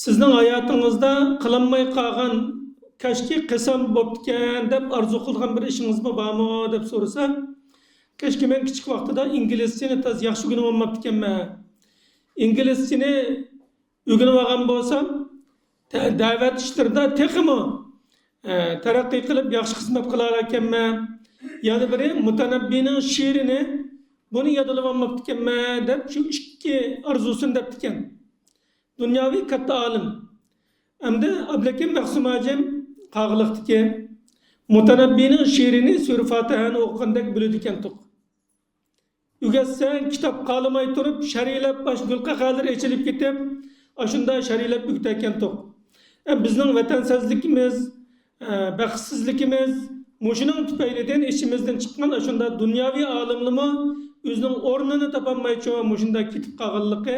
سىزنىڭ ھاياتىڭىزدا قىلالماي قالغان، كاشكى قىلسام بوپتىكەن دەپ ئارزۇ قىلغان بىر ئىشىڭىزمۇ بارمۇ دەپ سورىسا، كاشكى مەن كىچىك ۋاقتىدا ئىنگلىزچىنى تاز ياخشى ئۆگىنىۋالماپتىكەنمەن. ئىنگلىزچىنى ئۆگىنىۋالغان بولسام، تە-، دەۋەت ئىشلىرىدا تېخىمۇ، ئە، تەرەققىي قىلىپ ياخشى خىزمەت قىلالاركەنمەن. يەنە بىرى مۇتەنەببىنىڭ شېئىرىنى، بۇنى يادلىۋالماپتىكەنمەن دەپ شۇ ئىككى ئارزۇسىنى دەپتىكەن. دۇنياۋى كاتتا ئالىم. ئەمدى ئابلىكىم مەخسۇم ھاجىم قاغىلىقتىكى مۇتەنەببىنىڭ شېئىرىنى سۈرە فاتىھەنى ئوقۇغاندەك بىلىدىكەنتۇق. ئۆگەتسەڭ، كىتاب قالىماي تۇرۇپ، شەرھلەپ، ئاشۇ گۈلقەقەلىرى ئېچىلىپ كېتىپ، ئاشۇنداق شەرھلەپ ئۆگىتەكەنتۇق. ئە، بىزنىڭ ۋەتەنسەزلىكىمىز، ئە، بەختسىزلىكىمىز، مۇشۇنىڭ تۈپەيلىدىن ئىچىمىزدىن چىققان ئاشۇنداق دۇنياۋى ئالىملىرىمۇ ئۆزىنىڭ ئورنىنى تاپالمايچۇ مۇشۇنداق كېتىپ قالغانلىقى،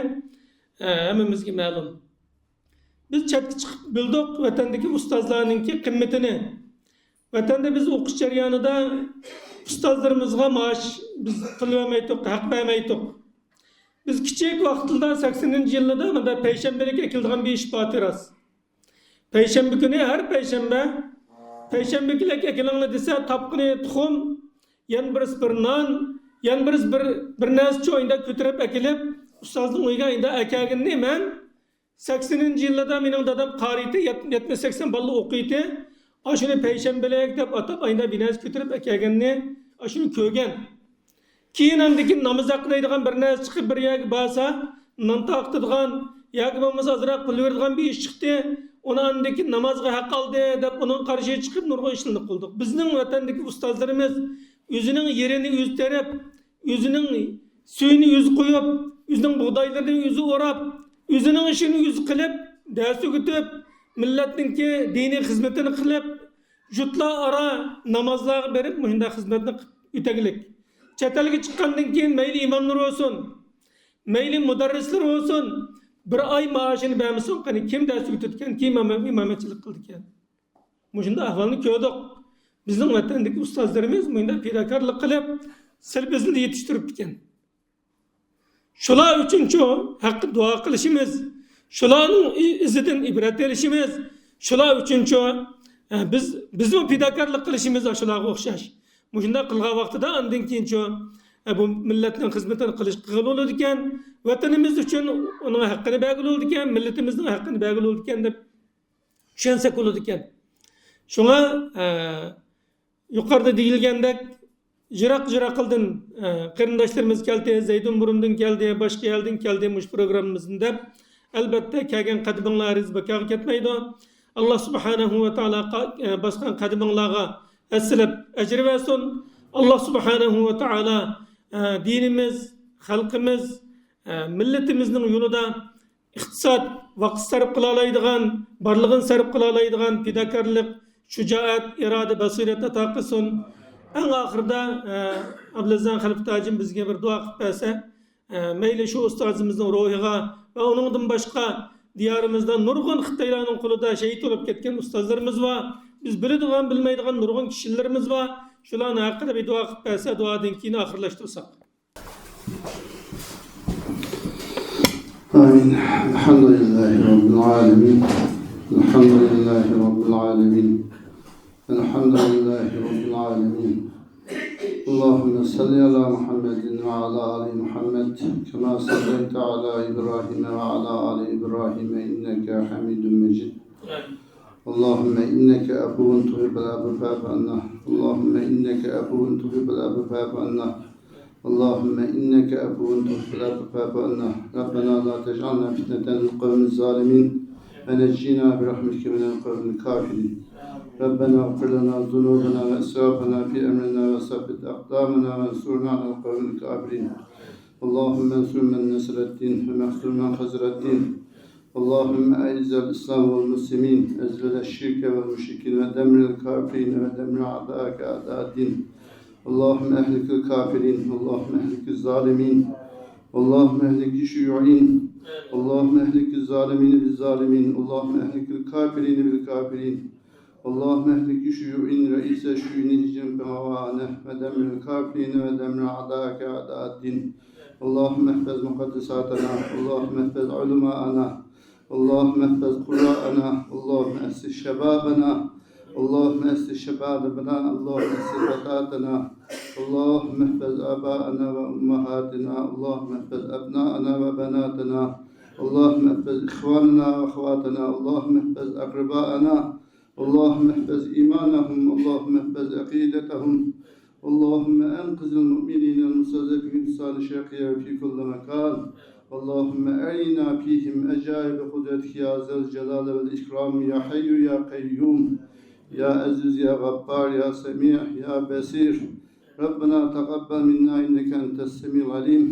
ئە، ھەممىمىزگە مەلۇم. بىز چەتكە چىقىپ بىلدۇق ۋەتەندىكى ئۇستازلارنىڭكى قىممىتىنى. ۋەتەندە بىز ئوقۇش جەريانىدا ئۇستازلىرىمىزغا مائاش بىز پۇل بەرمەيتتۇق، ھەق بەرمەيتتۇق. بىز كىچىك ۋاقتىدا سەكسىنىنچى يىللىرىدا مۇنداق پەيشەنبىلىك ئەكېلىدىغان بىر ئىش بار راست. پەيشەنبە كۈنى، ھەر پەيشەنبە، پەيشەنبە كۈنلۈك ئەكېلىڭلار دېسە، تاپقىنى تۇخۇم، يەنە بىرسى بىر نان، يەنە بىرسى بىر، بىر نەرسە چويۇندا كۆتۈرۈپ ئەكېلىپ، ئۇستازنىڭ ئۆيىگە ئەينىدە ئەكەلگىنىنى مەن سەكسىنىنچى يىللىرىدا مېنىڭ دادام قارىيتتى، يەت-، يەتمىش سەكسەن بالىلار ئوقۇيتتى. ئاشۇنى پەيشەنبىلىك دەپ ئاتاپ، ئەينىدە بىر نەرسە كۆتۈرۈپ ئەكەلگەننى، ئاشۇنى كۆرگەن. كېيىن ئاندىن كېيىن ناماز ھەققىدە دەيدىغان بىر نەرسە چىقىپ، بىر يەرگە بارسا، نان تارقىتىدىغان ياكى بولمىسا ئازراق پۇل بېرىدىغان بىر ئىش چىقتى، ئۇنى ئاندىن كېيىن نامازغا ھەق ئالدى دەپ ئۇنىڭ قارشىغا چىقىپ نۇرغۇن ئىشلارنى قىلدۇق. بىزنىڭ ۋەتەندىكى ئۇستازلىرىمىز ئۆزىنىڭ يېرىنى ئۆزى تېرىپ، ئۆزىنىڭ سۈيىنى ئۆزى قۇيۇپ، ئۆزىنىڭ بۇغدايلىرىنى ئۆزى ئوراپ، ئۆزىنىڭ ئىشىنى ئۆزى قىلىپ، دەرس ئۆگىتىپ، مىللەتنىڭكى دىنىي خىزمىتىنى قىلىپ، يۇرتلار ئارا نامازلارغا بېرىپ، مۇشۇنداق خىزمەتنى قىلىپ ئۆتەگلىك. چەت ئەلگە چىققاندىن كېيىن مەيلى ئىماملار بولسۇن، مەيلى مۇدەررىسلەر بولسۇن، بىر ئاي مائاشىنى بەرمىسۇن، قېنى كىم دەرس ئۆگىتىدىكەن، كىم ئىمام-، ئىمامەتچىلىك قىلىدىكەن؟ مۇشۇنداق ئەھۋالنى كۆردۇق. بىزنىڭ ۋەتەندىكى ئۇستازلىرىمىز مۇشۇنداق پىداكارلىق قىلىپ، سىلى بىزنى يېتىشتۈرۈپتىكەن. شۇلار ئۈچۈنچۇ ھەققى دۇئا قىلىشىمىز، شۇلارنىڭ ئىزىدىن ئىبرەت ئېلىشىمىز، شۇلار ئۈچۈنچۇ، ئە، بىز، بىزمۇ پىداكارلىق قىلىشىمىز شۇلارغا ئوخشاش. مۇشۇنداق قىلغان ۋاقتىدا ئاندىن كېيىنچۇ، ئە، بۇ مىللەتنىڭ خىزمىتىنى قىلىش، قىلغىلى بولىدىكەن، ۋەتىنىمىز ئۈچۈن ئۇنىڭ ھەققىنى بەرگىلى بولىدىكەن، مىللىتىمىزنىڭ ھەققىنى بەرگىلى بولىدىكەن دەپ چۈشەنسەك بولىدىكەن. شۇڭا، ئە، يۇقىرىدا دېيىلگەندەك، يىراق-يىراقلىدىن، ئە، قېرىنداشلىرىمىز كەلدى، زەيدىن بۇرۇندىن كەلدى، باشقا يەردىن كەلدى، مۇشۇ پروگراممىمىزنى دەپ، ئەلبەتتە، كەلگەن قەدىمىڭلار ھەرگىز بىكارغا كەتمەيدۇ. ئاللا سۇبھانەھۇ ۋە تائالا قا-، ئە، باسقان قەدىمىڭلارغا ھەسسىلەپ ئەجىر بەرسۇن. ئاللا سۇبھانەھۇ ۋە تائالا، ئە، دىنىمىز، خەلقىمىز، ئە، مىللىتىمىزنىڭ يولىدا ئىقتىساد، ۋاقىت سەرپ قىلالايدىغان، بارلىقىنى سەرپ قىلالايدىغان پىداكارلىق، شۇجائەت، ئىرادە، باسىرەت ئاتا قىلسۇن. ئەڭ ئاخىرىدا، ئە، ئابلىزان خەلپەت ھاجىم بىزگە بىر دۇئا قىلىپ بەرسە، ئە، مەيلى شۇ ئۇستازىمىزنىڭ روھىغا ۋە ئۇنىڭدىن باشقا دىيارىمىزدا نۇرغۇن خىتايلارنىڭ قولىدا شېھىت بولۇپ كەتكەن ئۇستازلىرىمىز بار. بىز بىلىدىغان، بىلمەيدىغان نۇرغۇن كىشىلىرىمىز بار. شۇلارنىڭ ھەققىدە بىر دۇئا قىلىپ بەرسە، دۇئادىن كېيىن ئاخىرلاشتۇرساق. آمين. الحمد لله رب العالمين. الحمد لله رب العالمين. الحمد لله رب العالمين. اللهم صل على محمد وعلى آل محمد كما صليت على إبراهيم وعلى آل إبراهيم إنك حميد مجيد. اللهم إنك عفو تحب العفو فاعف عنا. اللهم إنك عفو تحب العفو فاعف عنا. اللهم إنك عفو تحب العفو فاعف عنا. ربنا لا تجعلنا فتنة للقوم الظالمين ونجنا برحمتك من القوم الكافرين. ربنا اغفر لنا ذنوبنا وإسرافنا في أمرنا وثبت أقدامنا وانصرنا على القوم الكافرين. اللهم انصر من نصر الدين ومخذل من خذل الدين. اللهم أعز الإسلام والمسلمين، أذل الشرك والمشركين، ودمر الكافرين، ودمر أعداءك أعداء الدين. اللهم أهلك الكافرين، اللهم أهلك الظالمين، اللهم أهلك الشيوعيين، اللهم أهلك الظالمين بالظالمين، اللهم أهلك الكافرين بالكافرين. اللهم اهلك شيوعيين رئيس شيوعيين جنب وعانه ودمر الكافرين ودمر أعداءك أعداء الدين. اللهم احفظ مقدساتنا، اللهم احفظ علماءنا، اللهم احفظ قراءنا، اللهم أسس شبابنا، اللهم أسس شبابنا، اللهم أسس فتاتنا، اللهم احفظ آباءنا وأمهاتنا، اللهم احفظ أبناءنا وبناتنا، اللهم احفظ إخواننا وأخواتنا، اللهم احفظ أقرباءنا، اللهم احفظ إيمانهم، اللهم احفظ عقيدتهم، اللهم أنقذ المؤمنين المستضعفين في سودان الشرقية وفي كل مكان. اللهم أرنا فيهم عجائب قدرتك يا ذا الجلال والإكرام، يا حي يا قيوم، يا عزيز يا غفار، يا سميع يا بصير. ربنا تقبل منا إنك أنت السميع العليم.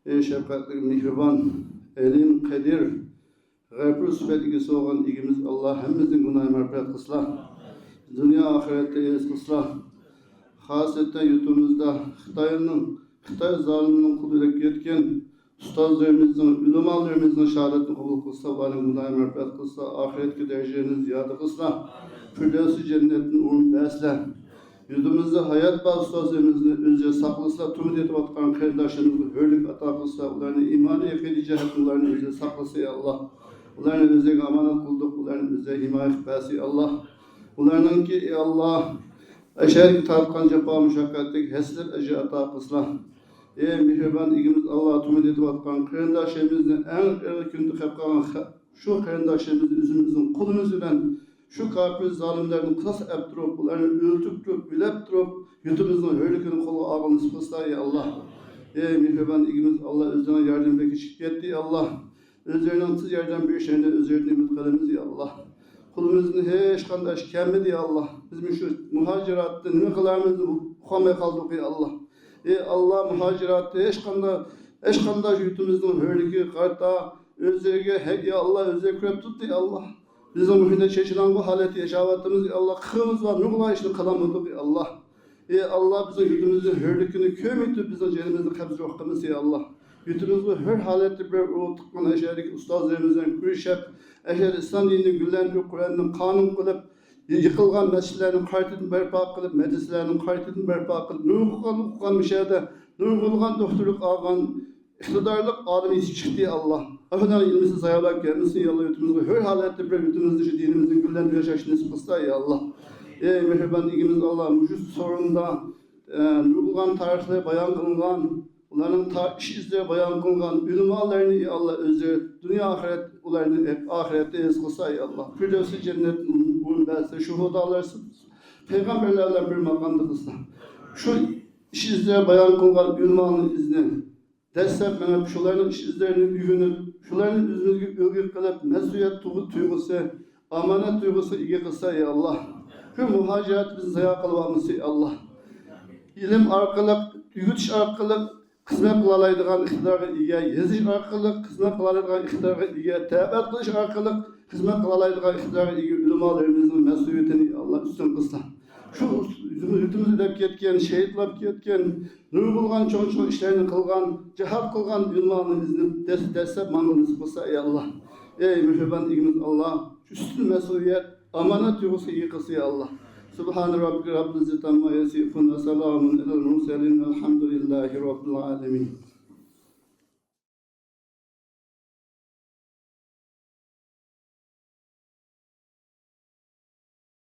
ئەي شەپقەتلىك، مېھرىبان، ئەلىم، قەدىر، غەپۇر سۈپەت ئىگىسى بولغان ئىگىمىز ئاللا ھەممىمىزنىڭ گۇناھىنى مەغپىرەت قىلسىلا. دۇنيا ئاخىرەتتە ئېزىز قىلسىلا. خاسەتتە يۇرتىمىزدا خىتاينىڭ، خىتاي زالىمىنىڭ قولىدا ئۆلۈپ كەتكەن ئۇستازلىرىمىزنىڭ، ئۆلىمالىرىمىزنىڭ شاھادىتىنى قوبۇل قىلسىلا، ئۇلارنى مۇدائىم رەھمەت قىلسىلا، ئاخىرەتكى دەرىجىلىرىنى زىيادە قىلسىلا، فىردەۋسى جەننەتتىن ئورۇن بەرسىلە. يۇرتىمىزدا ھايات بار ئۇستازلىرىمىزنى ئۆزى ساقلىسا، تۈمۈر يېتىۋاتقان قېرىنداشلىرىمىزغا ھۆرلۈك ئاتا قىلسا، ئۇلارنى ئىمانىي ئەقىدە جەھەتتىن ئۇلارنى ئۆزى ساقلىسا، يا ئاللا. ئۇلارنى ئۆزىگە ئامانەت قىلدۇق، ئۇلارنى ئۆزىگە ھىمايە قىلىپ بەرسە، يا ئاللا. ئۇلارنىڭكى، يا ئاللا، ئەشەدىكى تارتقان جاپا مۇشەققەتتىكى ھەسرەت ئەجرى ئاتا قىلسىلا. ئەي مېھرىبان ئىگىمىز ئاللا، تۈمۈر يېتىۋاتقان قېرىنداشلىرىمىزنى ئەڭ ئېغىر كۈندە قېلىپ قالغان خە-، شۇ قېرىنداشلىرىمىزنى ئۆزىمىزنىڭ قولىمىز بىلەن شۇ كاپىر زالىملارنى قىساس ئەپ تۇرۇپ، ئۇلارنى ئۆلتۈرۈپ تۇرۇپ، ئۆلەپ تۇرۇپ، يۇرتىمىزنىڭ ھۆرلۈكىنى قولغا ئالغىلى نېسىپ قىلسا، يا ئاللا. ئەي مېھرىبان ئىگىمىز ئاللا، ئۆزلىرىنىڭ ياردىمى بەك كېچىكىپ كەتتى، يا ئاللا. ئۆزلىرىنىڭ تېز ياردەم بېرىشىنى ئۆزلىرىدىن ئۈمىد قىلىمىز، يا ئاللا. قولىمىزدىن ھېچقانداق ئىش كەلمىدى، يا ئاللا. بىز مۇشۇ مۇھاجىراتتا نېمە قىلارىمىزنى ئۇقالماي قالدۇق، يا ئاللا. ئەي ئاللا، مۇھاجىراتتا ھېچقانداق، ھېچقانداق يۇرتىمىزنىڭ ھۆرلۈكىگە قارىتا ئۆزلىرىگە، ھەي، يا ئاللا، ئۆزلىرى كۆرۈپ تۇرۇپتۇ، يا ئاللا. بىزنىڭ مۇشۇنداق چېچىلاڭغۇ ھالەتتە ياشاۋاتىمىز، يا ئاللا. قىلىمىز بار نۇرغۇنلىغان ئىشنى قىلالمىدۇق، يا ئاللا. ئەي ئاللا، بىزنىڭ يۇرتىمىزنىڭ ھۆرلۈكىنى كۆرمەيتۇرۇپ بىزنىڭ جېنىمىزنى قەبزى قىلمىسا، يا ئاللا. يۇرتىمىزغا ھۆر ھالەتتە بىر ئۇرۇق تۇغقان ئەشەدىكى ئۇستازلىرىمىز بىلەن كۆرۈشۈپ، ئەشەدە ئىسلام دىنىنى گۈللەندۈرۈپ، قۇرئاننى قانۇن قىلىپ، يىقىلغان مەسچىتلەرنى قايتىدىن بەرپا قىلىپ، مەدرىسىلەرنى قايتىدىن بەرپا قىلىپ، نۇرغۇنلىغان ئوقۇغان مۇشەدە، نۇرغۇنلىغان دوختۇرلۇق ئالغان ئىقتىدارلىق ئالىم يېتىشىپ چىقتى، يا ئاللا. ئۇلارنىڭ ئىلمىسى زايالاپ كەتمىسۇن، يا ئاللا. يۇرتىمىزغا ھۆر ھالەتتە بىر يۇرتىمىزدا شۇ دىنىمىزنى گۈللەندۈرۈپ ياشاشنى نېسىپ قىلسا، يا ئاللا. ئەي مېھرىبان ئىگىمىز ئاللا، مۇشۇ سورۇندا، ئە، نۇرغۇنلىغان تارىخلىرى بايان قىلىنغان، ئۇلارنىڭ تا-، ئىش ئىزلىرى بايان قىلىنغان ئۆلىمالارنى، يا ئاللا، ئۆزى دۇنيا ئاخىرەت، ئۇلارنى ئاخىرەتتە ئېزىز قىلسا، يا ئاللا. فىردەۋسى جەننەتتىن ئورۇن بەرسە، شۇھۇدالار، پەيغەمبەرلەر بىلەن بىر ماقامدا قىلسا. شۇ ئىش ئىزلىرى بايان قىلىنغان ئۆلىمالارنىڭ ئىزىنى دەسسەپ مېڭىپ، شۇلارنىڭ ئىش ئىزلىرىنى ئۆگىنىپ، شۇلارنى ئۆزىمىزگە ئۈلگە قىلىپ، مەسئۇلىيەت تۇيغۇ-، تۇيغۇسى، ئامانەت تۇيغۇسىغا ئىگە قىلسا، يا ئاللا. شۇ مۇھاجىرەتنى بىزنى زايا قىلىۋالمىسا، يا ئاللا. ئىلىم ئارقىلىق، ئۆگىتىش ئارقىلىق خىزمەت قىلالايدىغان ئىقتىدارغا ئىگە، يېزىش ئارقىلىق خىزمەت قىلالايدىغان ئىقتىدارغا ئىگە، دەۋەت قىلىش ئارقىلىق خىزمەت قىلالايدىغان ئىقتىدارغا ئىگە ئۆلىمالىرىمىزنىڭ مەسئۇلىيىتىنى، يا ئاللا، ئۈستۈن قىلسا. شۇ يۇرتىمىزدا ئۆلۈپ كەتكەن، شېھىتلاپ كەتكەن، نۇرغۇنلىغان چوڭ-چوڭ ئىشلارنى قىلغان، جىھاد قىلغان ئۆلىمالارنىڭ ئىزىنى دەس-، دەسسەپ ماڭغىلى نېسىپ قىلسا، يا ئاللا. ئەي مېھرىبان ئىگىمىز ئاللا، شۇ ئۈستۈن مەسئۇلىيەت، ئامانەت تۇيغۇسىغا ئىگە قىلسا، يا ئاللا. سبحان ربك رب العزة عما يصفون وسلام على المرسلين والحمد لله رب العالمين.